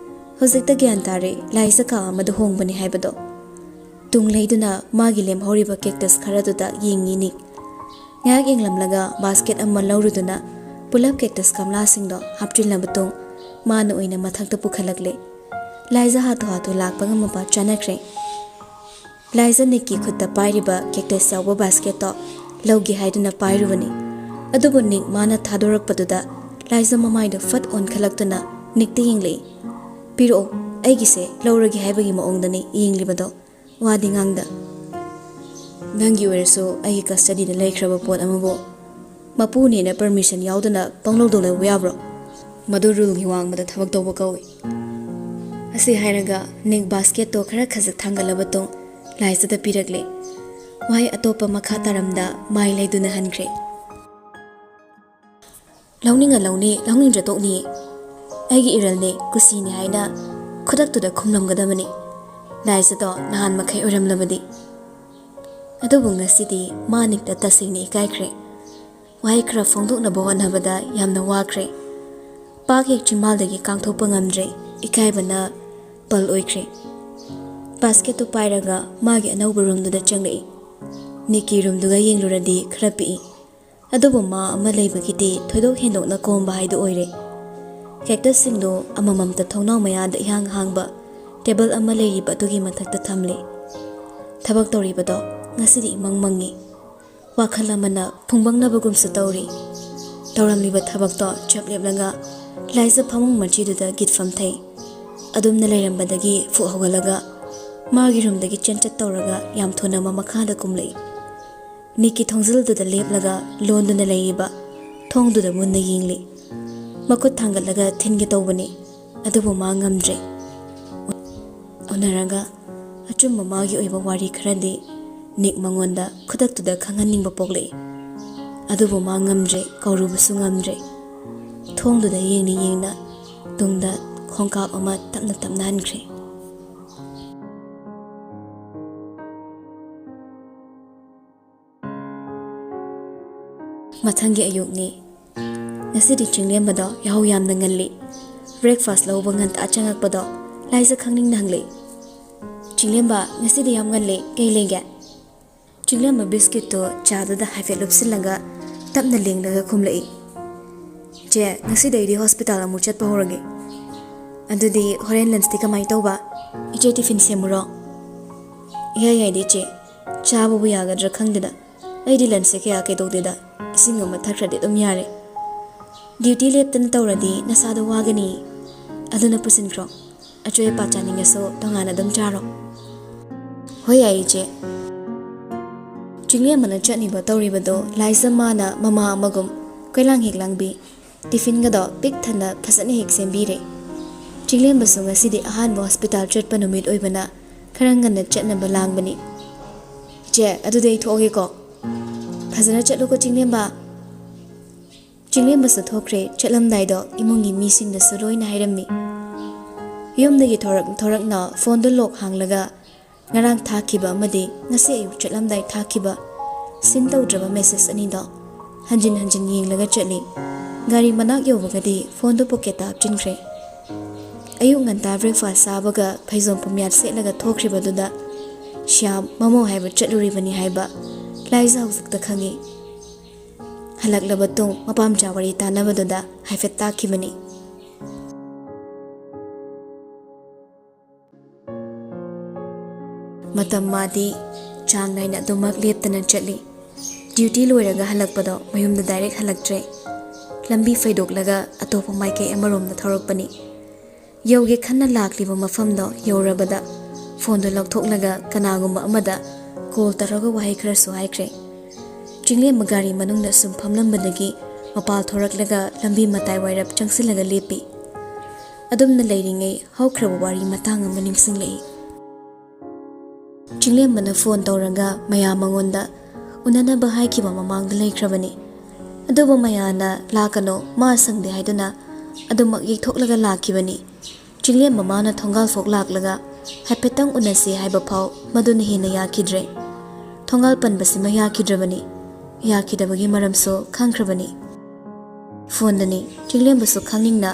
ꯍꯧꯖꯤꯛꯇ ꯒ꯭ꯌꯥꯟ ꯇꯥꯔꯦ ꯂꯥꯏꯖ ꯀꯥ ꯑꯃꯗ ꯍꯣꯡꯕꯅꯤ ꯍꯥꯏꯕꯗꯣ꯫ ꯇꯨꯡ ꯂꯩꯗꯨꯅ ꯃꯥꯒꯤ ꯂꯦꯝꯍꯧꯔꯤꯕ ꯀꯦꯛꯇꯁ ꯈꯔꯗꯨꯗ ꯌꯦꯡꯉꯤ ꯅꯤꯛ꯫ ꯉꯥꯏꯍꯥꯛ ꯌꯦꯡꯂꯝꯂꯒ ꯕꯥꯁꯀꯦꯠ ꯑꯃ ꯂꯧꯔꯨꯗꯨꯅ ꯄꯨꯂꯞ ꯀꯦꯛꯇꯁ ꯒꯝꯂꯥꯁꯤꯡꯗꯣ ꯍꯥꯞꯆꯤꯜꯂ ꯃꯇꯨꯡ ꯃꯥꯅ ꯑꯣꯏꯅ ꯃꯊꯛꯇ ꯄꯨꯈꯠꯂꯛꯂꯦ꯫ ꯂꯥꯏꯖ ꯍꯥꯊꯨ ꯍꯥꯊꯨ ꯂꯥꯛꯄꯒ ꯃꯄꯥ ꯆꯥꯅꯈ꯭ꯔꯦ꯫ ꯂꯥꯏꯖ ꯅꯤꯛꯀꯤ ꯈꯨꯠꯇ ꯄꯥꯏꯔꯤꯕ ꯀꯦꯛꯇꯁ ꯌꯥꯎꯕ ꯕꯥꯁꯀꯦꯠꯇꯣ ꯂꯧꯒꯦ ꯍꯥꯏꯗꯨꯅ ꯄꯥꯏꯔꯨꯕꯅꯤ꯫ ꯑꯗꯨꯕꯨ ꯅꯤꯛ ꯃꯥꯅ ꯊꯥꯗꯣꯔꯛꯄꯗꯨꯗ ꯂꯥꯏꯖ ꯃꯃꯥꯏꯗꯣ ꯐꯠ ꯑꯣꯟꯈꯠꯂꯛꯇꯨꯅ ꯅꯤꯛꯇ ꯌꯦꯡꯂꯛꯏ꯫ "ꯄꯤꯔꯛꯑꯣ, ꯑꯩꯒꯤꯁꯦ ꯂꯧꯔꯒꯦ" ꯍꯥꯏꯕꯒꯤ ꯃꯑꯣꯡꯗꯅꯤ ꯌꯦꯡꯂꯤꯕꯗꯣ꯫ ꯋꯥꯗꯤ ꯉꯥꯡꯗ꯫ "ꯅꯪꯒꯤ ꯑꯣꯏꯔꯁꯨ ꯑꯩꯒꯤ ꯀꯁꯇꯗꯤꯗ ꯂꯩꯈ꯭ꯔꯕ ꯄꯣꯠ ꯑꯃꯕꯨ ꯃꯄꯨꯅꯦꯅ ꯄꯔꯃꯤꯁꯟ ꯌꯥꯎꯗꯅ ꯄꯪꯂꯧꯗ ꯂꯧꯕ ꯌꯥꯕ꯭ꯔꯣ? ꯃꯗꯨ ꯔꯨꯜꯒꯤ ꯋꯥꯡꯃꯗ ꯊꯕꯛ ꯇꯧꯕ ꯀꯧꯏ"꯫ ꯑꯁꯤ ꯍꯥꯏꯔꯒ ꯅꯤꯛ ꯕꯥꯁꯀꯦꯠꯇꯣ ꯈꯔ ꯈꯖꯤꯛ ꯊꯥꯡꯒꯠꯂꯕ ꯇꯨꯡ ꯂꯥꯏꯖꯗ ꯄꯤꯔꯛꯂꯦ꯫ ꯋꯥꯍꯩ ꯑꯇꯣꯞꯄ ꯃꯈꯥ ꯇꯥꯔꯝꯗ ꯃꯥꯏ ꯂꯩꯗꯨꯅ ꯍꯟꯈ꯭ꯔꯦ꯫ "ꯂꯧꯅꯤꯡꯉ ꯂꯧꯅꯤ, ꯂꯧꯅꯤꯡꯗ꯭ꯔ ꯇꯣꯛꯅꯤ꯫ ꯑꯩꯒꯤ ꯏꯔꯜꯅꯦ, ꯀꯨꯁꯤꯅꯦ" ꯍꯥꯏꯅ ꯈꯨꯗꯛꯇꯨꯗ ꯈꯨꯝꯂꯝꯒꯗꯕꯅꯤ꯫ ꯂꯥꯏꯖꯗꯣ ꯅꯍꯥꯟ ꯃꯈꯩ ꯑꯣꯏꯔꯝꯂꯕꯗꯤ꯫ ꯑꯗꯨꯕꯨ ꯉꯁꯤꯗꯤ ꯃꯥ ꯅꯤꯛꯇ ꯇꯁꯦꯡꯅ ꯏꯀꯥꯏꯈ꯭ꯔꯦ꯫ ꯋꯥꯍꯩ ꯈꯔ ꯐꯣꯡꯗꯣꯛꯅꯕ ꯍꯣꯠꯅꯕꯗ ꯌꯥꯝꯅ ꯋꯥꯈ꯭ꯔꯦ꯫ ꯄꯥꯛ ꯍꯦꯛ ꯆꯤꯝꯕꯥꯜꯗꯒꯤ ꯀꯥꯡꯊꯣꯛꯄ ꯉꯝꯗ꯭ꯔꯦ꯫ ꯏꯀꯥꯏꯕꯅ ꯄꯜ ꯑꯣꯏꯈ꯭ꯔꯦ꯫ ꯕꯥꯁꯀꯦꯠꯇꯨ ꯄꯥꯏꯔꯒ ꯃꯥꯒꯤ ꯑꯅꯧꯕ ꯔꯨꯝꯗꯨꯗ ꯆꯪꯂꯛꯏ꯫ ꯅꯤꯛꯀꯤ ꯔꯨꯝꯗꯨꯒ ꯌꯦꯡꯂꯨꯔꯗꯤ ꯈꯔ ꯄꯤꯛꯏ꯫ ꯑꯗꯨꯕꯨ ꯃꯥ ꯑꯃ ꯂꯩꯕꯒꯤꯗꯤ ꯊꯣꯏꯗꯣꯛ ꯍꯦꯟꯗꯣꯛꯅ ꯀꯣꯝꯕ ꯍꯥꯏꯗꯨ ꯑꯣꯏꯔꯦ꯫ ꯀꯦꯛꯇꯁꯁꯤꯡꯗꯨ ꯑꯃꯃꯝꯇ ꯊꯣꯡꯅꯥꯎ ꯃꯌꯥꯗ ꯏꯍꯥꯡ ꯍꯥꯡꯕ ꯇꯦꯕꯜ ꯑꯃ ꯂꯩꯔꯤꯕ ꯑꯗꯨꯒꯤ ꯃꯊꯛꯇ ꯊꯝꯂꯤ꯫ ꯊꯕꯛ ꯇꯧꯔꯤꯕꯗꯣ ꯉꯁꯤꯗꯤ ꯏꯃꯪ ꯃꯪꯉꯤ꯫ ꯋꯥꯈꯜ ꯑꯃꯅ ꯐꯨꯡꯕꯪꯅꯕꯒꯨꯝꯁꯨ ꯇꯧꯔꯤ꯫ ꯇꯧꯔꯝꯂꯤꯕ ꯊꯕꯛꯇꯣ ꯆꯞ ꯂꯦꯞꯂꯒ ꯂꯥꯏꯖ ꯐꯃꯨꯡ ꯃꯆꯤꯗꯨꯗ ꯒꯤꯠ ꯐꯝꯊꯩ꯫ ꯑꯗꯨꯝꯅ ꯂꯩꯔꯝꯕꯗꯒꯤ ꯐꯨꯛ ꯍꯧꯒꯠꯂꯒ ꯃꯥꯒꯤ ꯔꯨꯝꯗꯒꯤ ꯆꯦꯟꯆꯠ ꯇꯧꯔꯒ ꯌꯥꯝ ꯊꯨꯅ ꯑꯃ ꯃꯈꯥꯗ ꯀꯨꯝꯂꯛꯏ꯫ ꯅꯤꯛꯀꯤ ꯊꯣꯡꯖꯤꯜꯗꯨꯗ ꯂꯦꯞꯂꯒ ꯂꯣꯟꯗꯨꯅ ꯂꯩꯔꯤꯕ ꯊꯣꯡꯗꯨꯗ ꯃꯨꯟꯅ ꯌꯦꯡꯂꯤ꯫ ꯃꯈꯨꯠ ꯊꯥꯡꯒꯠꯂꯒ ꯊꯤꯟꯒꯦ ꯇꯧꯕꯅꯤ, ꯑꯗꯨꯕꯨ ꯃꯥ ꯉꯝꯗ꯭ꯔꯦ꯫ ꯎꯅꯔꯒ ꯑꯆꯨꯝꯕ ꯃꯥꯒꯤ ꯑꯣꯏꯕ ꯋꯥꯔꯤ ꯈꯔꯗꯤ ꯅꯤꯛ ꯃꯉꯣꯟꯗ ꯈꯨꯗꯛꯇꯨꯗ ꯈꯪꯍꯟꯅꯤꯡꯕ ꯄꯣꯛꯂꯛꯏ꯫ ꯑꯗꯨꯕꯨ ꯃꯥ ꯉꯝꯗ꯭ꯔꯦ, ꯀꯧꯔꯨꯕꯁꯨ ꯉꯝꯗ꯭ꯔꯦ꯫ ꯊꯣꯡꯗꯨꯗ ꯌꯦꯡꯅ ꯌꯦꯡꯅ ꯇꯨꯡꯗ ꯈꯣꯡꯀꯥꯞ ꯑꯃ ꯇꯞꯅ ꯇꯞꯅ ꯍꯟꯈ꯭ꯔꯦ꯫ ꯃꯊꯪꯒꯤ ꯑꯌꯨꯛꯅꯤ꯫ ꯉꯁꯤꯗꯤ ꯆꯤꯡꯂꯦꯝꯕꯗꯣ ꯌꯥꯍꯧ ꯌꯥꯝꯅ ꯉꯜꯂꯤ꯫ ꯕ꯭ꯔꯦꯛꯐꯥꯁ ꯂꯧꯕ ꯉꯟꯇꯥ ꯆꯪꯉꯛꯄꯗꯣ ꯂꯥꯏꯖ ꯈꯪꯅꯤꯡꯅ ꯍꯪꯂꯛꯏ꯫ "ꯆꯤꯡꯂꯦꯝꯕ, ꯉꯁꯤꯗꯤ ꯌꯥꯝ ꯉꯜꯂꯤ, ꯀꯩ ꯂꯩꯒꯦ?" ꯆꯤꯡꯂꯦꯝꯕ ꯕꯤꯁꯀꯤꯠꯇꯨ ꯆꯥꯗꯨꯗ ꯍꯥꯏꯐꯦꯠ ꯂꯨꯞꯁꯤꯜꯂꯒ ꯇꯞꯅ ꯂꯦꯡꯂꯒ ꯈꯨꯝꯂꯛꯏ꯫ "ꯆꯦ, ꯉꯁꯤꯗꯩꯗꯤ ꯍꯣꯁꯄꯤꯇꯥꯜ ꯑꯃꯨꯛ ꯆꯠꯄ ꯍꯧꯔꯒꯦ꯫ ꯑꯗꯨꯗꯤ ꯍꯣꯔꯦꯟ ꯂꯟꯁꯇꯤ ꯀꯃꯥꯏꯅ ꯇꯧꯕ? ꯏꯆꯦ ꯇꯤꯐꯤꯟ ꯁꯦꯝꯃꯨꯔꯣ?" "ꯏꯌꯥ ꯌꯥꯏꯗꯦ ꯏꯆꯦ, ꯆꯥꯕꯕꯨ ꯌꯥꯒꯗ꯭ꯔꯥ ꯈꯪꯗꯦꯗ꯫ ꯑꯩꯗꯤ ꯂꯟꯁꯁꯦ ꯀꯌꯥ ꯀꯩꯗꯧꯗꯦꯗ, ꯏꯁꯤꯡ ꯑꯃ ꯊꯛꯈ꯭ꯔꯗꯤ ꯑꯗꯨꯝ ꯌꯥꯔꯦ꯫ ꯗ꯭ꯌꯨꯇꯤ ꯂꯦꯞꯇꯅ ꯇꯧꯔꯗꯤ ꯅꯁꯥꯗꯣ ꯋꯥꯒꯅꯤ, ꯑꯗꯨꯅ ꯄꯨꯁꯤꯟꯈ꯭ꯔꯣ꯫ ꯑꯆꯣꯏ ꯑꯄꯥ ꯆꯥꯅꯤꯡꯉꯁꯨ ꯇꯣꯉꯥꯟꯅ ꯑꯗꯨꯝ ꯆꯥꯔꯣ꯫" "ꯍꯣꯏ ꯌꯥꯏ ꯏꯆꯦ꯫" ꯆꯤꯡꯂꯦꯝꯕꯅ ꯆꯠꯅꯤꯕ ꯇꯧꯔꯤꯕꯗꯣ ꯂꯥꯏꯖ ꯃꯥꯅ ꯃꯃꯥ ꯑꯃꯒꯨꯝ ꯀꯣꯏꯂꯥꯡ ꯍꯦꯛ ꯂꯥꯡꯕꯤ꯫ ꯇꯤꯐꯤꯟꯒꯗꯣ ꯄꯤꯛ ꯊꯟꯅ ꯐꯖꯅ ꯍꯦꯛ ꯁꯦꯝꯕꯤꯔꯦ꯫ ꯆꯤꯡꯂꯦꯝꯕꯁꯨ ꯉꯁꯤꯗꯤ ꯑꯍꯥꯟꯕ ꯍꯣꯁꯄꯤꯇꯥꯜ ꯆꯠꯄ ꯅꯨꯃꯤꯠ ꯑꯣꯏꯕꯅ ꯈꯔ ꯉꯟꯅ ꯆꯠꯅꯕ ꯂꯥꯡꯕꯅꯤ꯫ "ꯏꯆꯦ, ꯑꯗꯨꯗꯤ ꯑꯩ ꯊꯣꯛꯑꯒꯦꯀꯣ꯫" "ꯐꯖꯅ ꯆꯠꯂꯨꯀꯣ ꯆꯤꯡꯂꯦꯝꯕ꯫" ꯆꯤꯡꯂꯦꯝꯕꯁꯨ ꯊꯣꯛꯈ꯭ꯔꯦ꯫ ꯆꯠꯂꯝꯗꯥꯏꯗꯣ ꯏꯃꯨꯡꯒꯤ ꯃꯤꯁꯤꯡꯗꯁꯨ ꯂꯣꯏꯅ ꯍꯥꯏꯔꯝꯃꯤ꯫ ꯌꯨꯝꯗꯒꯤ ꯊꯣꯔꯛ ꯊꯣꯔꯛꯅ ꯐꯣꯟꯗꯨ ꯂꯣꯛ ꯍꯥꯡꯂꯒ ꯉꯔꯥꯡ ꯊꯥꯈꯤꯕ ꯑꯃꯗꯤ ꯉꯁꯤ ꯑꯌꯨꯛ ꯆꯠꯂꯝꯗꯥꯏ ꯊꯥꯈꯤꯕ ꯁꯤꯟ ꯇꯧꯗ꯭ꯔꯕ ꯃꯦꯁꯦꯖ ꯑꯅꯤꯗꯣ ꯍꯟꯖꯤꯟ ꯍꯟꯖꯤꯟ ꯌꯦꯡꯂꯒ ꯆꯠꯂꯤ꯫ ꯒꯥꯔꯤ ꯃꯅꯥꯛ ꯌꯧꯕꯒꯗꯤ ꯐꯣꯟꯗꯨ ꯄꯣꯀꯦꯠꯇ ꯍꯥꯞꯆꯤꯟꯈ꯭ꯔꯦ꯫ ꯑꯌꯨꯛ ꯉꯟꯇꯥ ꯕ꯭ꯔꯦꯛꯐꯥꯁ ꯆꯥꯕꯒ ꯐꯩꯖꯣꯝ ꯄꯨꯝꯌꯥꯠ ꯁꯦꯠꯂꯒ ꯊꯣꯛꯈ꯭ꯔꯤꯕꯗꯨꯗ ꯁ꯭ꯌꯥꯝ ꯃꯃꯧ ꯍꯥꯏꯕ ꯆꯠꯂꯨꯔꯤꯕꯅꯤ ꯍꯥꯏꯕ ꯂꯥꯏꯖ ꯍꯧꯖꯤꯛꯇ ꯈꯪꯉꯤ꯫ ꯍꯜꯂꯛꯂꯕ ꯇꯨꯡ ꯃꯄꯥꯝꯆꯥ ꯋꯥꯔꯤ ꯇꯥꯟꯅꯕꯗꯨꯗ ꯍꯥꯏꯐꯦꯠ ꯇꯥꯈꯤꯕꯅꯤ꯫ ꯃꯇꯝ ꯃꯥꯗꯤ ꯆꯥꯡ ꯅꯥꯏꯅ ꯑꯗꯨꯃꯛ ꯂꯦꯞꯇꯅ ꯆꯠꯂꯤ꯫ ꯗ꯭ꯌꯨꯇꯤ ꯂꯣꯏꯔꯒ ꯍꯜꯂꯛꯄꯗꯣ ꯃꯌꯨꯝꯗ ꯗꯥꯏꯔꯦꯛ ꯍꯜꯂꯛꯇ꯭ꯔꯦ꯫ ꯂꯝꯕꯤ ꯐꯩꯗꯣꯛꯂꯒ ꯑꯇꯣꯞꯄ ꯃꯥꯏꯀꯩ ꯑꯃꯔꯣꯝꯗ ꯊꯧꯔꯛꯄꯅꯤ꯫ ꯌꯧꯒꯦ ꯈꯟꯅ ꯂꯥꯛꯂꯤꯕ ꯃꯐꯝꯗꯣ ꯌꯧꯔꯕꯗ ꯐꯣꯟꯗꯣ ꯂꯧꯊꯣꯛꯂꯒ ꯀꯅꯥꯒꯨꯝꯕ ꯑꯃꯗ ꯀꯣꯜ ꯇꯧꯔꯒ ꯋꯥꯍꯩ ꯈꯔꯁꯨ ꯍꯥꯏꯈ꯭ꯔꯦ꯫ ꯆꯤꯡꯂꯦꯝꯕ ꯒꯥꯔꯤ ꯃꯅꯨꯡꯗ ꯁꯨꯝ ꯐꯝꯂꯝꯕꯗꯒꯤ ꯃꯄꯥꯜ ꯊꯣꯔꯛꯂꯒ ꯂꯝꯕꯤ ꯃꯇꯥꯏ ꯋꯥꯏꯔꯞ ꯆꯪꯁꯤꯜꯂꯒ ꯂꯦꯞꯄꯤ꯫ ꯑꯗꯨꯝꯅ ꯂꯩꯔꯤꯉꯩ ꯍꯧꯈ꯭ꯔꯕ ꯋꯥꯔꯤ ꯃꯇꯥꯡ ꯑꯃ ꯅꯤꯡꯁꯤꯡꯂꯛꯏ꯫ ꯆꯤꯡꯂꯦꯝꯕꯅ ꯐꯣꯟ ꯇꯧꯔꯒ ꯃꯌꯥ ꯃꯉꯣꯟꯗ ꯎꯅꯅꯕ ꯍꯥꯏꯈꯤꯕ ꯃꯃꯥꯡꯗ ꯂꯩꯈ꯭ꯔꯕꯅꯤ꯫ ꯑꯗꯨꯕꯨ ꯃꯌꯥꯅ "ꯂꯥꯛꯀꯅꯣ, ꯃꯥ ꯁꯪꯗꯦ" ꯍꯥꯏꯗꯨꯅ ꯑꯗꯨꯃꯛ ꯌꯩꯊꯣꯛꯂꯒ ꯂꯥꯛꯈꯤꯕꯅꯤ꯫ ꯆꯤꯡꯂꯦꯝꯕ ꯃꯥꯅ ꯊꯣꯡꯒꯥꯜ ꯐꯥꯎ ꯂꯥꯛꯂꯒ ꯍꯥꯏꯐꯦꯠꯇꯪ ꯎꯅꯁꯤ ꯍꯥꯏꯕ ꯐꯥꯎ ꯃꯗꯨꯅ ꯍꯦꯟꯅ ꯌꯥꯈꯤꯗ꯭ꯔꯦ꯫ ꯊꯣꯡꯒꯥꯜ ꯄꯟꯕꯁꯤꯃ ꯌꯥꯈꯤꯗ꯭ꯔꯕꯅꯤ꯫ ꯌꯥꯈꯤꯗꯕꯒꯤ ꯃꯔꯝꯁꯨ ꯈꯪꯈ꯭ꯔꯕꯅꯤ꯫ ꯐꯣꯟꯗꯅꯤ ꯆꯤꯡꯂꯦꯝꯕꯁꯨ ꯈꯪꯅꯤꯡꯅ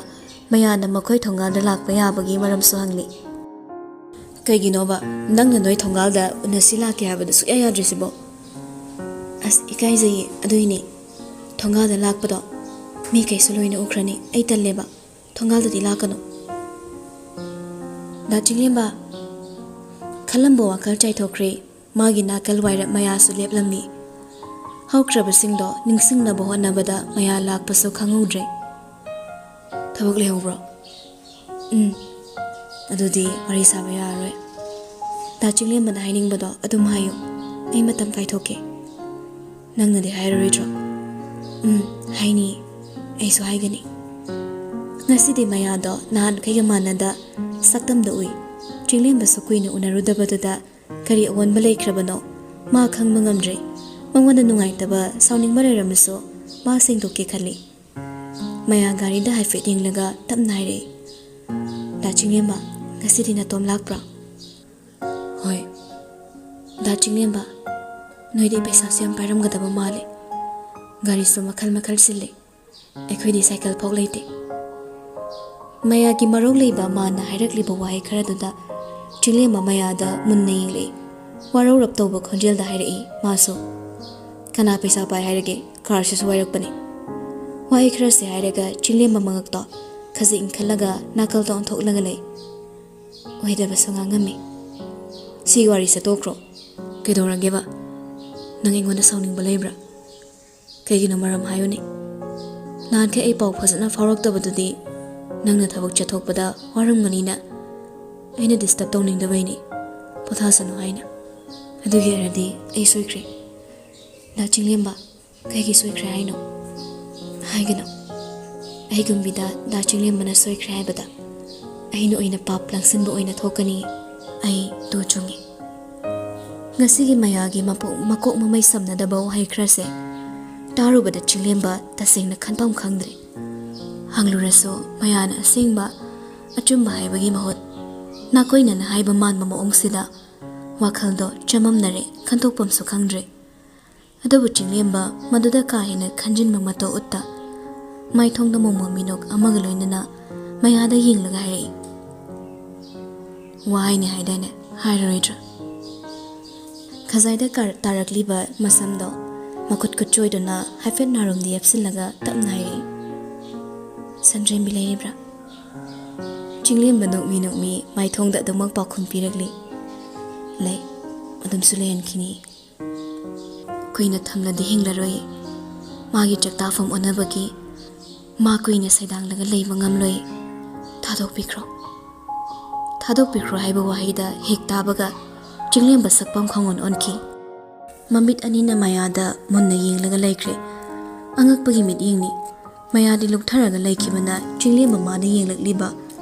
ꯃꯌꯥꯅ ꯃꯈꯣꯏ ꯊꯣꯡꯒꯥꯜꯗ ꯂꯥꯛꯄ ꯌꯥꯕꯒꯤ ꯃꯔꯝꯁꯨ ꯍꯪꯂꯤ꯫ "ꯀꯩꯒꯤꯅꯣꯕ ꯅꯪꯅ ꯅꯣꯏ ꯊꯣꯡꯒꯥꯜꯗ ꯎꯅꯁꯤ ꯂꯥꯛꯀꯦ ꯍꯥꯏꯕꯗꯨ ꯁꯨꯛꯌꯥ ꯌꯥꯗ꯭ꯔꯤꯁꯤꯕꯣ?" "ꯑꯁ, ꯏꯀꯥꯏꯖꯩꯌꯦ, ꯑꯗꯨꯏꯅꯦ꯫ ꯊꯣꯡꯒꯥꯜꯗ ꯂꯥꯛꯄꯗꯣ ꯃꯤꯈꯩꯁꯨ ꯂꯣꯏꯅ ꯎꯈ꯭ꯔꯅꯤ, ꯑꯩ ꯇꯜꯂꯦꯕ꯫ ꯊꯣꯡꯒꯥꯜꯗꯗꯤ ꯂꯥꯛꯀꯅꯨ꯫" ꯗꯥ ꯆꯤꯡꯂꯦꯝꯕ ꯈꯜꯂꯝꯕ ꯋꯥꯈꯜ ꯆꯥꯏꯊꯣꯛꯈ꯭ꯔꯦ꯫ ꯃꯥꯒꯤ ꯅꯥꯀꯜ ꯋꯥꯏꯔꯞ ꯃꯌꯥꯁꯨ ꯂꯦꯞꯂꯝꯃꯤ꯫ ꯍꯧꯈ꯭ꯔꯕꯁꯤꯡꯗꯣ ꯅꯤꯡꯁꯤꯡꯅꯕ ꯍꯣꯠꯅꯕꯗ ꯃꯌꯥ ꯂꯥꯛꯄꯁꯨ ꯈꯪꯍꯧꯗ꯭ꯔꯦ꯫ "ꯊꯕꯛ ꯂꯩꯍꯧꯕ꯭ꯔꯣ?" "ꯎꯝ, ꯑꯗꯨꯗꯤ ꯋꯥꯔꯤ ꯁꯥꯕ ꯌꯥꯔꯔꯣꯏ꯫ ꯗꯥ ꯆꯤꯡꯂꯦꯝꯕꯅ ꯍꯥꯏꯅꯤꯡꯕꯗꯣ ꯑꯗꯨꯝ ꯍꯥꯏꯌꯨ, ꯑꯩ ꯃꯇꯝ ꯀꯥꯏꯊꯣꯛꯀꯦ꯫ ꯅꯪꯅꯗꯤ ꯍꯥꯏꯔꯔꯣꯏꯗ꯭ꯔꯣ?" "ꯎꯝ, ꯍꯥꯏꯅꯤ, ꯑꯩꯁꯨ ꯍꯥꯏꯒꯅꯤ꯫" ꯉꯁꯤꯗꯤ ꯃꯌꯥꯗꯣ ꯅꯍꯥꯟꯈꯩꯒ ꯃꯥꯟꯅꯗ ꯁꯛꯇꯝꯗ ꯎꯏ꯫ ꯆꯤꯡꯂꯦꯝꯕꯁꯨ ꯀꯨꯏꯅ ꯎꯅꯔꯨꯗꯕꯗꯨꯗ ꯀꯔꯤ ꯑꯑꯣꯟꯕ ꯂꯩꯈ꯭ꯔꯕꯅꯣ ꯃꯥ ꯈꯪꯕ ꯉꯝꯗ꯭ꯔꯦ꯫ ꯃꯉꯣꯟꯗ ꯅꯨꯡꯉꯥꯏꯇꯕ, ꯁꯥꯎꯅꯤꯡꯕ ꯂꯩꯔꯝꯃꯁꯨ ꯃꯥ ꯁꯦꯡꯗꯣꯛꯀꯦ ꯈꯜꯂꯤ꯫ ꯃꯌꯥ ꯒꯥꯔꯤꯗ ꯍꯥꯏꯐꯦꯠ ꯌꯦꯡꯂꯒ ꯇꯞꯅ ꯍꯥꯏꯔꯛꯏ, "ꯗꯥ ꯆꯤꯡꯂꯦꯝꯕ, ꯉꯁꯤꯗꯤ ꯅꯇꯣꯝ ꯂꯥꯛꯄ꯭ꯔꯣ?" "ꯍꯣꯏ꯫" "ꯗꯥ ꯆꯤꯡꯂꯦꯝꯕ, ꯅꯣꯏꯗꯤ ꯄꯩꯁꯥꯁꯨ ꯌꯥꯝ ꯄꯥꯏꯔꯝꯒꯗꯕ ꯃꯥꯜꯂꯦ꯫ ꯒꯥꯔꯤꯁꯨ ꯃꯈꯜ ꯃꯈꯜ ꯁꯤꯜꯂꯦ꯫ ꯑꯩꯈꯣꯏꯗꯤ ꯁꯥꯏꯀꯜ ꯐꯥꯎ ꯂꯩꯇꯦ꯫" ꯃꯌꯥꯒꯤ ꯃꯔꯧ ꯂꯩꯕ ꯃꯥꯅ ꯍꯥꯏꯔꯛꯂꯤꯕ ꯋꯥꯍꯩ ꯈꯔꯗꯨꯗ ꯆꯤꯡꯂꯦꯝꯕ ꯃꯌꯥꯗ ꯃꯨꯟꯅ ꯌꯦꯡꯂꯛꯏ꯫ ꯋꯥꯔꯧꯔꯞ ꯇꯧꯕ ꯈꯣꯟꯖꯦꯜꯗ ꯍꯥꯏꯔꯛꯏ ꯃꯥꯁꯨ꯫ "ꯀꯅꯥ ꯄꯩꯁꯥ ꯄꯥꯏ ꯍꯥꯏꯔꯒꯦ? ꯀꯥꯔꯁꯤꯁꯨ ꯋꯥꯏꯔꯛꯄꯅꯤ"꯫ ꯋꯥꯍꯩ ꯈꯔꯁꯦ ꯍꯥꯏꯔꯒ ꯆꯤꯡꯂꯦꯝꯕ ꯃꯉꯛꯇꯣ ꯈꯖꯤꯛ ꯏꯟꯈꯠꯂꯒ ꯅꯥꯀꯜꯗ ꯑꯣꯟꯊꯣꯛꯂꯒ ꯂꯩ꯫ ꯑꯣꯏꯗꯕꯁꯨ ꯉꯥꯡꯉꯝꯃꯤ꯫ "ꯁꯤꯒꯤ ꯋꯥꯔꯤꯁꯦ ꯇꯣꯛꯈ꯭ꯔꯣ꯫ ꯀꯩꯗꯧꯔꯒꯦꯕ? ꯅꯪ ꯑꯩꯉꯣꯟꯗ ꯁꯥꯎꯅꯤꯡꯕ ꯂꯩꯕ꯭ꯔꯥ? ꯀꯩꯒꯤꯅꯣ ꯃꯔꯝ ꯍꯥꯏꯌꯨꯅꯦ꯫ ꯅꯍꯥꯟꯈꯩ ꯑꯩ ꯄꯥꯎ ꯐꯖꯅ ꯐꯥꯎꯔꯛꯇꯕꯗꯨꯗꯤ ꯅꯪꯅ ꯊꯕꯛ ꯆꯠꯊꯣꯛꯄꯗ ꯋꯥꯔꯝꯒꯅꯤꯅ ꯑꯩꯅ ꯗꯤꯁꯇꯔꯕ ꯇꯧꯅꯤꯡꯗꯕꯩꯅꯤ꯫ ꯄꯣꯊꯥꯁꯅꯨ ꯍꯥꯏꯅ꯫ ꯑꯗꯨꯒꯤ ꯑꯣꯏꯔꯗꯤ ꯑꯩ ꯁꯣꯏꯈ꯭ꯔꯦ꯫ ꯗꯥ ꯆꯤꯡꯂꯦꯝꯕ, ꯀꯩꯒꯤ ꯁꯣꯏꯈ꯭ꯔꯦ ꯍꯥꯏꯅꯣ? ꯍꯥꯏꯒꯅꯨ꯫ ꯑꯩꯒꯨꯝꯕꯤꯗ ꯗꯥ ꯆꯤꯡꯂꯦꯝꯕꯅ ꯁꯣꯏꯈ꯭ꯔꯦ ꯍꯥꯏꯕꯗ ꯑꯩꯅ ꯑꯣꯏꯅ ꯄꯥꯞ ꯂꯪꯁꯤꯟꯕ ꯑꯣꯏꯅ ꯊꯣꯛꯀꯅꯤ꯫ ꯑꯩ ꯇꯨ ꯆꯨꯡꯉꯤ"꯫ ꯉꯁꯤꯒꯤ ꯃꯌꯥꯒꯤ ꯃꯄꯣꯛ-, ꯃꯀꯣꯛ ꯃꯃꯩ ꯁꯝꯅꯗꯕ ꯋꯥꯍꯩ ꯈꯔꯁꯦ ꯇꯥꯔꯨꯕꯗ ꯆꯤꯡꯂꯦꯝꯕ ꯇꯁꯦꯡꯅ ꯈꯟꯐꯝ ꯈꯪꯗ꯭ꯔꯦ꯫ ꯍꯪꯂꯨꯔꯁꯨ ꯃꯌꯥꯅ ꯑꯁꯦꯡꯕ ꯑꯆꯨꯝꯕ ꯍꯥꯏꯕꯒꯤ ꯃꯍꯨꯠ ꯅꯥꯀꯣꯏꯅꯅ ꯍꯥꯏꯕ ꯃꯥꯟꯕ ꯃꯑꯣꯡꯁꯤꯗ ꯋꯥꯈꯜꯗꯣ ꯆꯃꯝꯅꯔꯦ, ꯈꯟꯊꯣꯛꯐꯝꯁꯨ ꯈꯪꯗ꯭ꯔꯦ꯫ ꯑꯗꯨꯕꯨ ꯆꯤꯡꯂꯦꯝꯕ ꯃꯗꯨꯗ ꯀꯥ ꯍꯦꯟꯅ ꯈꯟꯖꯤꯟꯕ ꯃꯇꯧ ꯎꯠꯇ ꯃꯥꯏꯊꯣꯡꯗ ꯃꯣꯃꯣꯟ ꯃꯤꯅꯣꯛ ꯑꯃꯒ ꯂꯣꯏꯅꯅ ꯃꯌꯥꯗ ꯌꯦꯡꯂꯒ ꯍꯥꯏꯔꯛꯏ, "ꯋꯥ ꯍꯥꯏꯅꯤ ꯍꯥꯏꯗꯥꯏꯅꯦ, ꯍꯥꯏꯔꯔꯣꯏꯗ꯭ꯔꯥ?" ꯈꯖꯥꯏꯗ ꯀꯥꯔ-, ꯇꯥꯔꯛꯂꯤꯕ ꯃꯁꯝꯗꯣ ꯃꯈꯨꯠ ꯀꯨꯠꯆꯣꯏꯗꯨꯅ ꯍꯥꯏꯐꯦꯠ ꯅꯥꯔꯣꯝꯗ ꯌꯦꯞꯁꯤꯜꯂꯒ ꯇꯞꯅ ꯍꯥꯏꯔꯛꯏ, "ꯁꯟꯗ꯭ꯔꯦꯝꯕꯤ ꯂꯩꯔꯤꯕ꯭ꯔꯥ?" ꯆꯤꯡꯂꯦꯝꯕ ꯅꯣꯛꯃꯤ ꯅꯣꯛꯃꯤ ꯃꯥꯏꯊꯣꯡꯗ ꯑꯗꯨꯃꯛ ꯄꯥꯎꯈꯨꯝ ꯄꯤꯔꯛꯂꯤ, "ꯂꯩ, ꯑꯗꯨꯝꯁꯨ ꯂꯩꯍꯟꯈꯤꯅꯤ"꯫ ꯀꯨꯏꯅ ꯊꯝꯂꯗꯤ ꯍꯤꯡꯂꯔꯣꯏ꯫ ꯃꯥꯒꯤ ꯆꯥꯛꯇꯥꯐꯝ ꯑꯣꯟꯅꯕꯒꯤ ꯃꯥ ꯀꯨꯏꯅ ꯁꯩꯗꯥꯡꯂꯒ ꯂꯩꯕ ꯉꯝꯂꯣꯏ꯫ ꯊꯥꯗꯣꯛꯄꯤꯈ꯭ꯔꯣ꯫ ꯊꯥꯗꯣꯛꯄꯤꯈ꯭ꯔꯣ ꯍꯥꯏꯕ ꯋꯥꯍꯩꯗ ꯍꯦꯛ ꯇꯥꯕꯒ ꯆꯤꯡꯂꯦꯝꯕ ꯁꯛꯐꯝ ꯈꯪꯑꯣꯟ ꯑꯣꯟꯈꯤ꯫ ꯃꯃꯤꯠ ꯑꯅꯤꯅ ꯃꯌꯥꯗ ꯃꯨꯟꯅ ꯌꯦꯡꯂꯒ ꯂꯩꯈ꯭ꯔꯦ꯫ ꯑꯉꯛꯄꯒꯤ ꯃꯤꯠꯌꯦꯡꯅꯤ꯫ ꯃꯌꯥꯗꯤ ꯂꯨꯞꯊꯔꯒ ꯂꯩꯈꯤꯕꯅ ꯆꯤꯡꯂꯦꯝꯕ ꯃꯥꯗ ꯌꯦꯡꯂꯛꯂꯤꯕ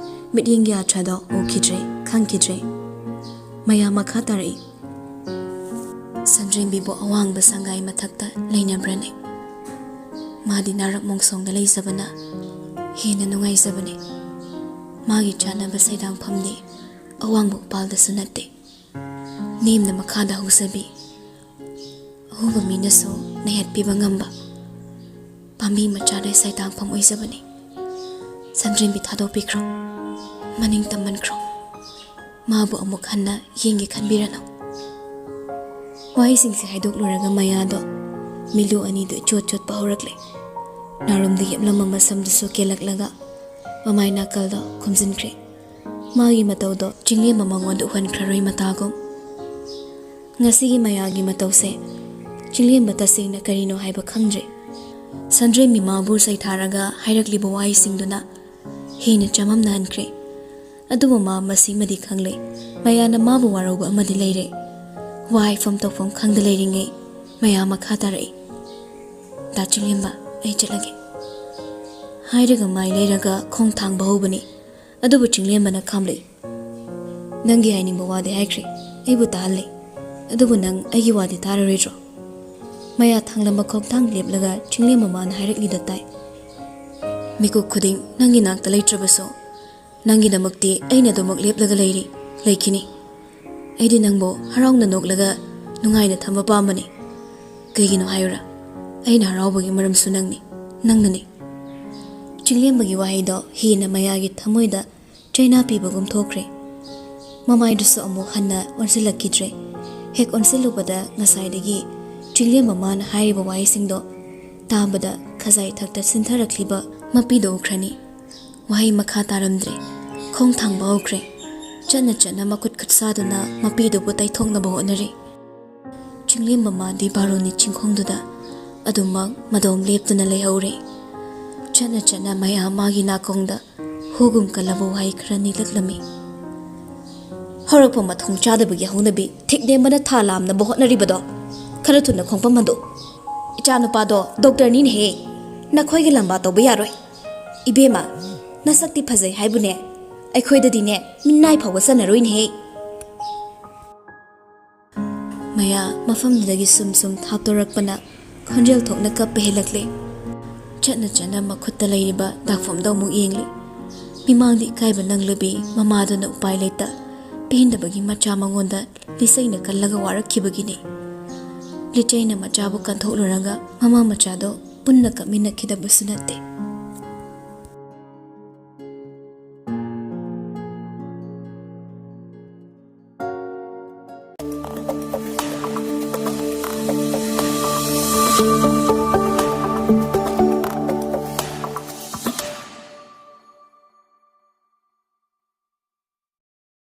ꯃꯤꯠꯌꯦꯡꯒꯤ ꯑꯥꯔꯊꯗꯣ ꯎꯈꯤꯗ꯭ꯔꯦ, ꯈꯪꯈꯤꯗ꯭ꯔꯦ꯫ ꯃꯌꯥ ꯃꯈꯥ ꯇꯥꯔꯛꯏ꯫ ꯁꯟꯗ꯭ꯔꯦꯝꯕꯤꯕꯨ ꯑꯋꯥꯡꯕ ꯁꯪꯒꯥꯏ ꯃꯊꯛꯇ ꯂꯩꯅꯕ꯭ꯔꯅꯦ? ꯃꯥꯗꯤ ꯅꯥꯔꯛ ꯃꯣꯡꯁꯣꯡꯗ ꯂꯩꯖꯕꯅ ꯍꯦꯟꯅ ꯅꯨꯡꯉꯥꯏꯖꯕꯅꯦ꯫ ꯃꯥꯒꯤ ꯆꯥꯅꯕ ꯁꯩꯗꯥꯡꯐꯝꯗꯤ ꯑꯋꯥꯡꯕ ꯎꯄꯥꯜꯗꯁꯨ ꯅꯠꯇꯦ꯫ ꯅꯦꯝꯅ ꯃꯈꯥꯗ ꯍꯧꯖꯕꯤ, ꯑꯍꯨꯕ ꯃꯤꯅꯁꯨ ꯅꯩꯍꯠꯄꯤꯕ ꯉꯝꯕ ꯄꯥꯝꯕꯤ ꯃꯆꯥꯗ ꯁꯩꯗꯥꯡꯐꯝ ꯑꯣꯏꯖꯕꯅꯤ꯫ ꯁꯟꯗ꯭ꯔꯦꯝꯕꯤ ꯊꯥꯗꯣꯛꯄꯤꯈ꯭ꯔꯣ, ꯃꯅꯤꯡ ꯇꯝꯃꯟꯈ꯭ꯔꯣ꯫ ꯃꯥꯕꯨ ꯑꯃꯨꯛ ꯍꯟꯅ ꯌꯦꯡꯒꯦ ꯈꯟꯕꯤꯔꯅꯨ꯫ ꯋꯥꯍꯩꯁꯤꯡꯁꯦ ꯍꯥꯏꯗꯣꯛꯂꯨꯔꯒ ꯃꯌꯥꯗꯣ ꯃꯤꯠꯂꯨ ꯑꯅꯤꯗꯨ ꯏꯆꯣꯠ ꯆꯣꯠꯄ ꯍꯧꯔꯛꯂꯦ꯫ ꯅꯥꯔꯣꯝꯗ ꯌꯦꯞꯂꯝꯕ ꯃꯁꯝꯗꯨꯁꯨ ꯀꯦꯜꯂꯛꯂꯒ ꯃꯃꯥꯏ ꯅꯥꯀꯜꯗꯣ ꯈꯨꯝꯖꯤꯟꯈ꯭ꯔꯦ꯫ ꯃꯥꯒꯤ ꯃꯇꯧꯗꯣ ꯆꯤꯡꯂꯦꯝꯕ ꯃꯉꯣꯟꯗ ꯎꯍꯟꯈ꯭ꯔꯔꯣꯏ ꯃꯇꯥꯒꯨꯝ꯫ ꯉꯁꯤꯒꯤ ꯃꯌꯥꯒꯤ ꯃꯇꯧꯁꯦ ꯆꯤꯡꯂꯦꯝꯕ ꯇꯁꯦꯡꯅ ꯀꯔꯤꯅꯣ ꯍꯥꯏꯕ ꯈꯪꯗ꯭ꯔꯦ꯫ ꯁꯟꯗ꯭ꯔꯦꯝꯕꯤ ꯃꯥꯕꯨ ꯁꯩꯊꯥꯔꯒ ꯍꯥꯏꯔꯛꯂꯤꯕ ꯋꯥꯍꯩꯁꯤꯡꯗꯨꯅ ꯍꯦꯟꯅ ꯆꯃꯝꯅꯍꯟꯈ꯭ꯔꯦ꯫ ꯑꯗꯨꯕꯨ ꯃꯥ ꯃꯁꯤꯃꯗꯤ ꯈꯪꯂꯦ, ꯃꯌꯥꯅ ꯃꯥꯕꯨ ꯋꯥꯔꯧꯕ ꯑꯃꯗꯤ ꯂꯩꯔꯦ꯫ ꯋꯥ ꯍꯥꯏꯐꯝ ꯇꯧꯐꯝ ꯈꯪꯗ ꯂꯩꯔꯤꯉꯩ ꯃꯌꯥ ꯃꯈꯥ ꯇꯥꯔꯛꯏ꯫ "ꯗꯥ ꯆꯤꯡꯂꯦꯝꯕ, ꯑꯩ ꯆꯠꯂꯒꯦ" ꯍꯥꯏꯔꯒ ꯃꯥꯏ ꯂꯩꯔꯒ ꯈꯣꯡ ꯊꯥꯡꯕ ꯍꯧꯕꯅꯤ꯫ ꯑꯗꯨꯕꯨ ꯆꯤꯡꯂꯦꯝꯕꯅ ꯈꯥꯝꯂꯛꯏ꯫ "ꯅꯪꯒꯤ ꯍꯥꯏꯅꯤꯡꯕ ꯋꯥꯗꯤ ꯍꯥꯏꯈ꯭ꯔꯦ, ꯑꯩꯕꯨ ꯇꯥꯍꯜꯂꯦ꯫ ꯑꯗꯨꯕꯨ ꯅꯪ ꯑꯩꯒꯤ ꯋꯥꯗꯤ ꯇꯥꯔꯔꯣꯏꯗ꯭ꯔꯣ?" ꯃꯌꯥ ꯊꯥꯡꯂꯝꯕ ꯈꯣꯡꯊꯥꯡ ꯂꯦꯞꯂꯒ ꯆꯤꯡꯂꯦꯝꯕ ꯃꯥꯅ ꯍꯥꯏꯔꯛꯂꯤꯗꯣ ꯇꯥꯏ꯫ "ꯃꯤꯀꯨꯞ ꯈꯨꯗꯤꯡ ꯅꯪꯒꯤ ꯅꯥꯛꯇ ꯂꯩꯇ꯭ꯔꯕꯁꯨ, ꯅꯪꯒꯤꯗꯃꯛꯇꯤ ꯑꯩꯅ ꯑꯗꯨꯃꯛ ꯂꯦꯞꯂꯒ ꯂꯩꯔꯤ, ꯂꯩꯈꯤꯅꯤ꯫ ꯑꯩꯗꯤ ꯅꯪꯕꯨ ꯍꯔꯥꯎꯅ ꯅꯣꯛꯂꯒ ꯅꯨꯡꯉꯥꯏꯅ ꯊꯝꯕ ꯄꯥꯝꯕꯅꯤ꯫ ꯀꯩꯒꯤꯅꯣ ꯍꯥꯏꯌꯨꯔꯥ? ꯑꯩꯅ ꯍꯔꯥꯎꯕꯒꯤ ꯃꯔꯝꯁꯨ ꯅꯪꯅꯤ, ꯅꯪꯅꯅꯤ꯫" ꯆꯤꯡꯂꯦꯝꯕꯒꯤ ꯋꯥꯍꯩꯗꯣ ꯍꯦꯟꯅ ꯃꯌꯥꯒꯤ ꯊꯃꯣꯏꯗ ꯆꯩꯅꯥ ꯄꯤꯕꯒꯨꯝ ꯊꯣꯛꯈ꯭ꯔꯦ꯫ ꯃꯃꯥꯏꯗꯨꯁꯨ ꯑꯃꯨꯛ ꯍꯟꯅ ꯑꯣꯟꯁꯤꯜꯂꯛꯈꯤꯗ꯭ꯔꯦ꯫ ꯍꯦꯛ ꯑꯣꯟꯁꯤꯜꯂꯨꯕꯗ ꯉꯁꯥꯏꯗꯒꯤ ꯆꯤꯡꯂꯦꯝꯕ ꯃꯥꯅ ꯍꯥꯏꯔꯤꯕ ꯋꯥꯍꯩꯁꯤꯡꯗꯣ ꯇꯥꯕꯗ ꯈꯖꯥꯏ ꯊꯛꯇ ꯁꯤꯟꯊꯔꯛꯂꯤꯕ ꯃꯄꯤꯗꯣ ꯎꯈ꯭ꯔꯅꯤ꯫ ꯋꯥꯍꯩ ꯃꯈꯥ ꯇꯥꯔꯝꯗ꯭ꯔꯦ꯫ ꯈꯣꯡ ꯊꯥꯡꯕ ꯍꯧꯈ꯭ꯔꯦ꯫ ꯆꯠꯅ ꯆꯠꯅ ꯃꯈꯨꯠ ꯈꯨꯠꯁꯥꯗꯨꯅ ꯃꯄꯤꯗꯨꯕꯨ ꯇꯩꯊꯣꯛꯅꯕ ꯍꯣꯠꯅꯔꯤ꯫ ꯆꯤꯡꯂꯦꯝꯕ ꯃꯥꯗꯤ ꯕꯥꯔꯣꯅꯤ ꯆꯤꯡꯈꯣꯡꯗꯨꯗ ꯑꯗꯨꯃꯛ ꯃꯗꯣꯝ ꯂꯦꯞꯇꯨꯅ ꯂꯩꯍꯧꯔꯦ꯫ ꯆꯠꯅ ꯆꯠꯅ ꯃꯌꯥ ꯃꯥꯒꯤ ꯅꯥꯀꯣꯡꯗ ꯍꯨꯒꯨꯝ ꯀꯜꯂꯕ ꯋꯥꯍꯩ ꯈꯔ ꯅꯤꯛꯂꯛꯂꯝꯃꯤ꯫ "ꯍꯧꯔꯛꯄ ꯃꯊꯣꯡ ꯆꯥꯗꯕꯒꯤ ꯍꯧꯅꯕꯤ, ꯊꯤꯛ ꯅꯦꯝꯕꯅ ꯊꯥ ꯂꯥꯝꯅꯕ ꯍꯣꯠꯅꯔꯤꯕꯗꯣ ꯈꯔ ꯊꯨꯅ ꯈꯣꯡꯐꯝ ꯍꯟꯗꯣꯛ꯫ ꯏꯆꯥꯅꯨꯄꯥꯗꯣ ꯗꯣꯛꯇꯔꯅꯤꯅꯦꯍꯦ, ꯅꯈꯣꯏꯒ ꯂꯝꯕꯥ ꯇꯧꯕ ꯌꯥꯔꯣꯏ꯫ ꯏꯕꯦꯝꯃ, ꯅꯁꯛꯇꯤ ꯐꯖꯩ ꯍꯥꯏꯕꯨꯅꯦ, ꯑꯩꯈꯣꯏꯗꯗꯤꯅꯦ ꯃꯤꯅꯥꯏ ꯐꯥꯎꯕ ꯆꯟꯅꯔꯣꯏꯅꯦꯍꯦ꯫" ꯃꯌꯥ ꯃꯐꯝꯗꯨꯗꯒꯤ ꯁꯨꯝ ꯁꯨꯝ ꯊꯥꯞꯇꯣꯔꯛꯄꯅ ꯈꯣꯟꯖꯦꯜ ꯊꯣꯛꯅ ꯀꯞꯄ ꯍꯦꯜꯂꯛꯂꯦ꯫ ꯆꯠꯅ ꯆꯠꯅ ꯃꯈꯨꯠꯇ ꯂꯩꯔꯤꯕ ꯗꯥꯛꯐꯝꯗꯣ ꯑꯃꯨꯛ ꯌꯦꯡꯂꯤ꯫ ꯃꯤꯃꯥꯡꯗ ꯏꯀꯥꯏꯕ ꯅꯪꯂꯕꯤ ꯃꯃꯥꯗꯨꯅ ꯎꯄꯥꯏ ꯂꯩꯇ ꯄꯦꯟꯗꯕꯒꯤ ꯃꯆꯥ ꯃꯉꯣꯟꯗ ꯂꯤꯆꯩꯅ ꯀꯜꯂꯒ ꯋꯥꯔꯛꯈꯤꯕꯒꯤꯅꯤ꯫ ꯂꯤꯆꯩꯅ ꯃꯆꯥꯕꯨ ꯀꯟꯊꯣꯛꯂꯨꯔꯒ ꯃꯃꯥ ꯃꯆꯥꯗꯣ ꯄꯨꯟꯅ ꯀꯞꯃꯤꯟꯅꯈꯤꯗꯕꯁꯨ ꯅꯠꯇꯦ꯫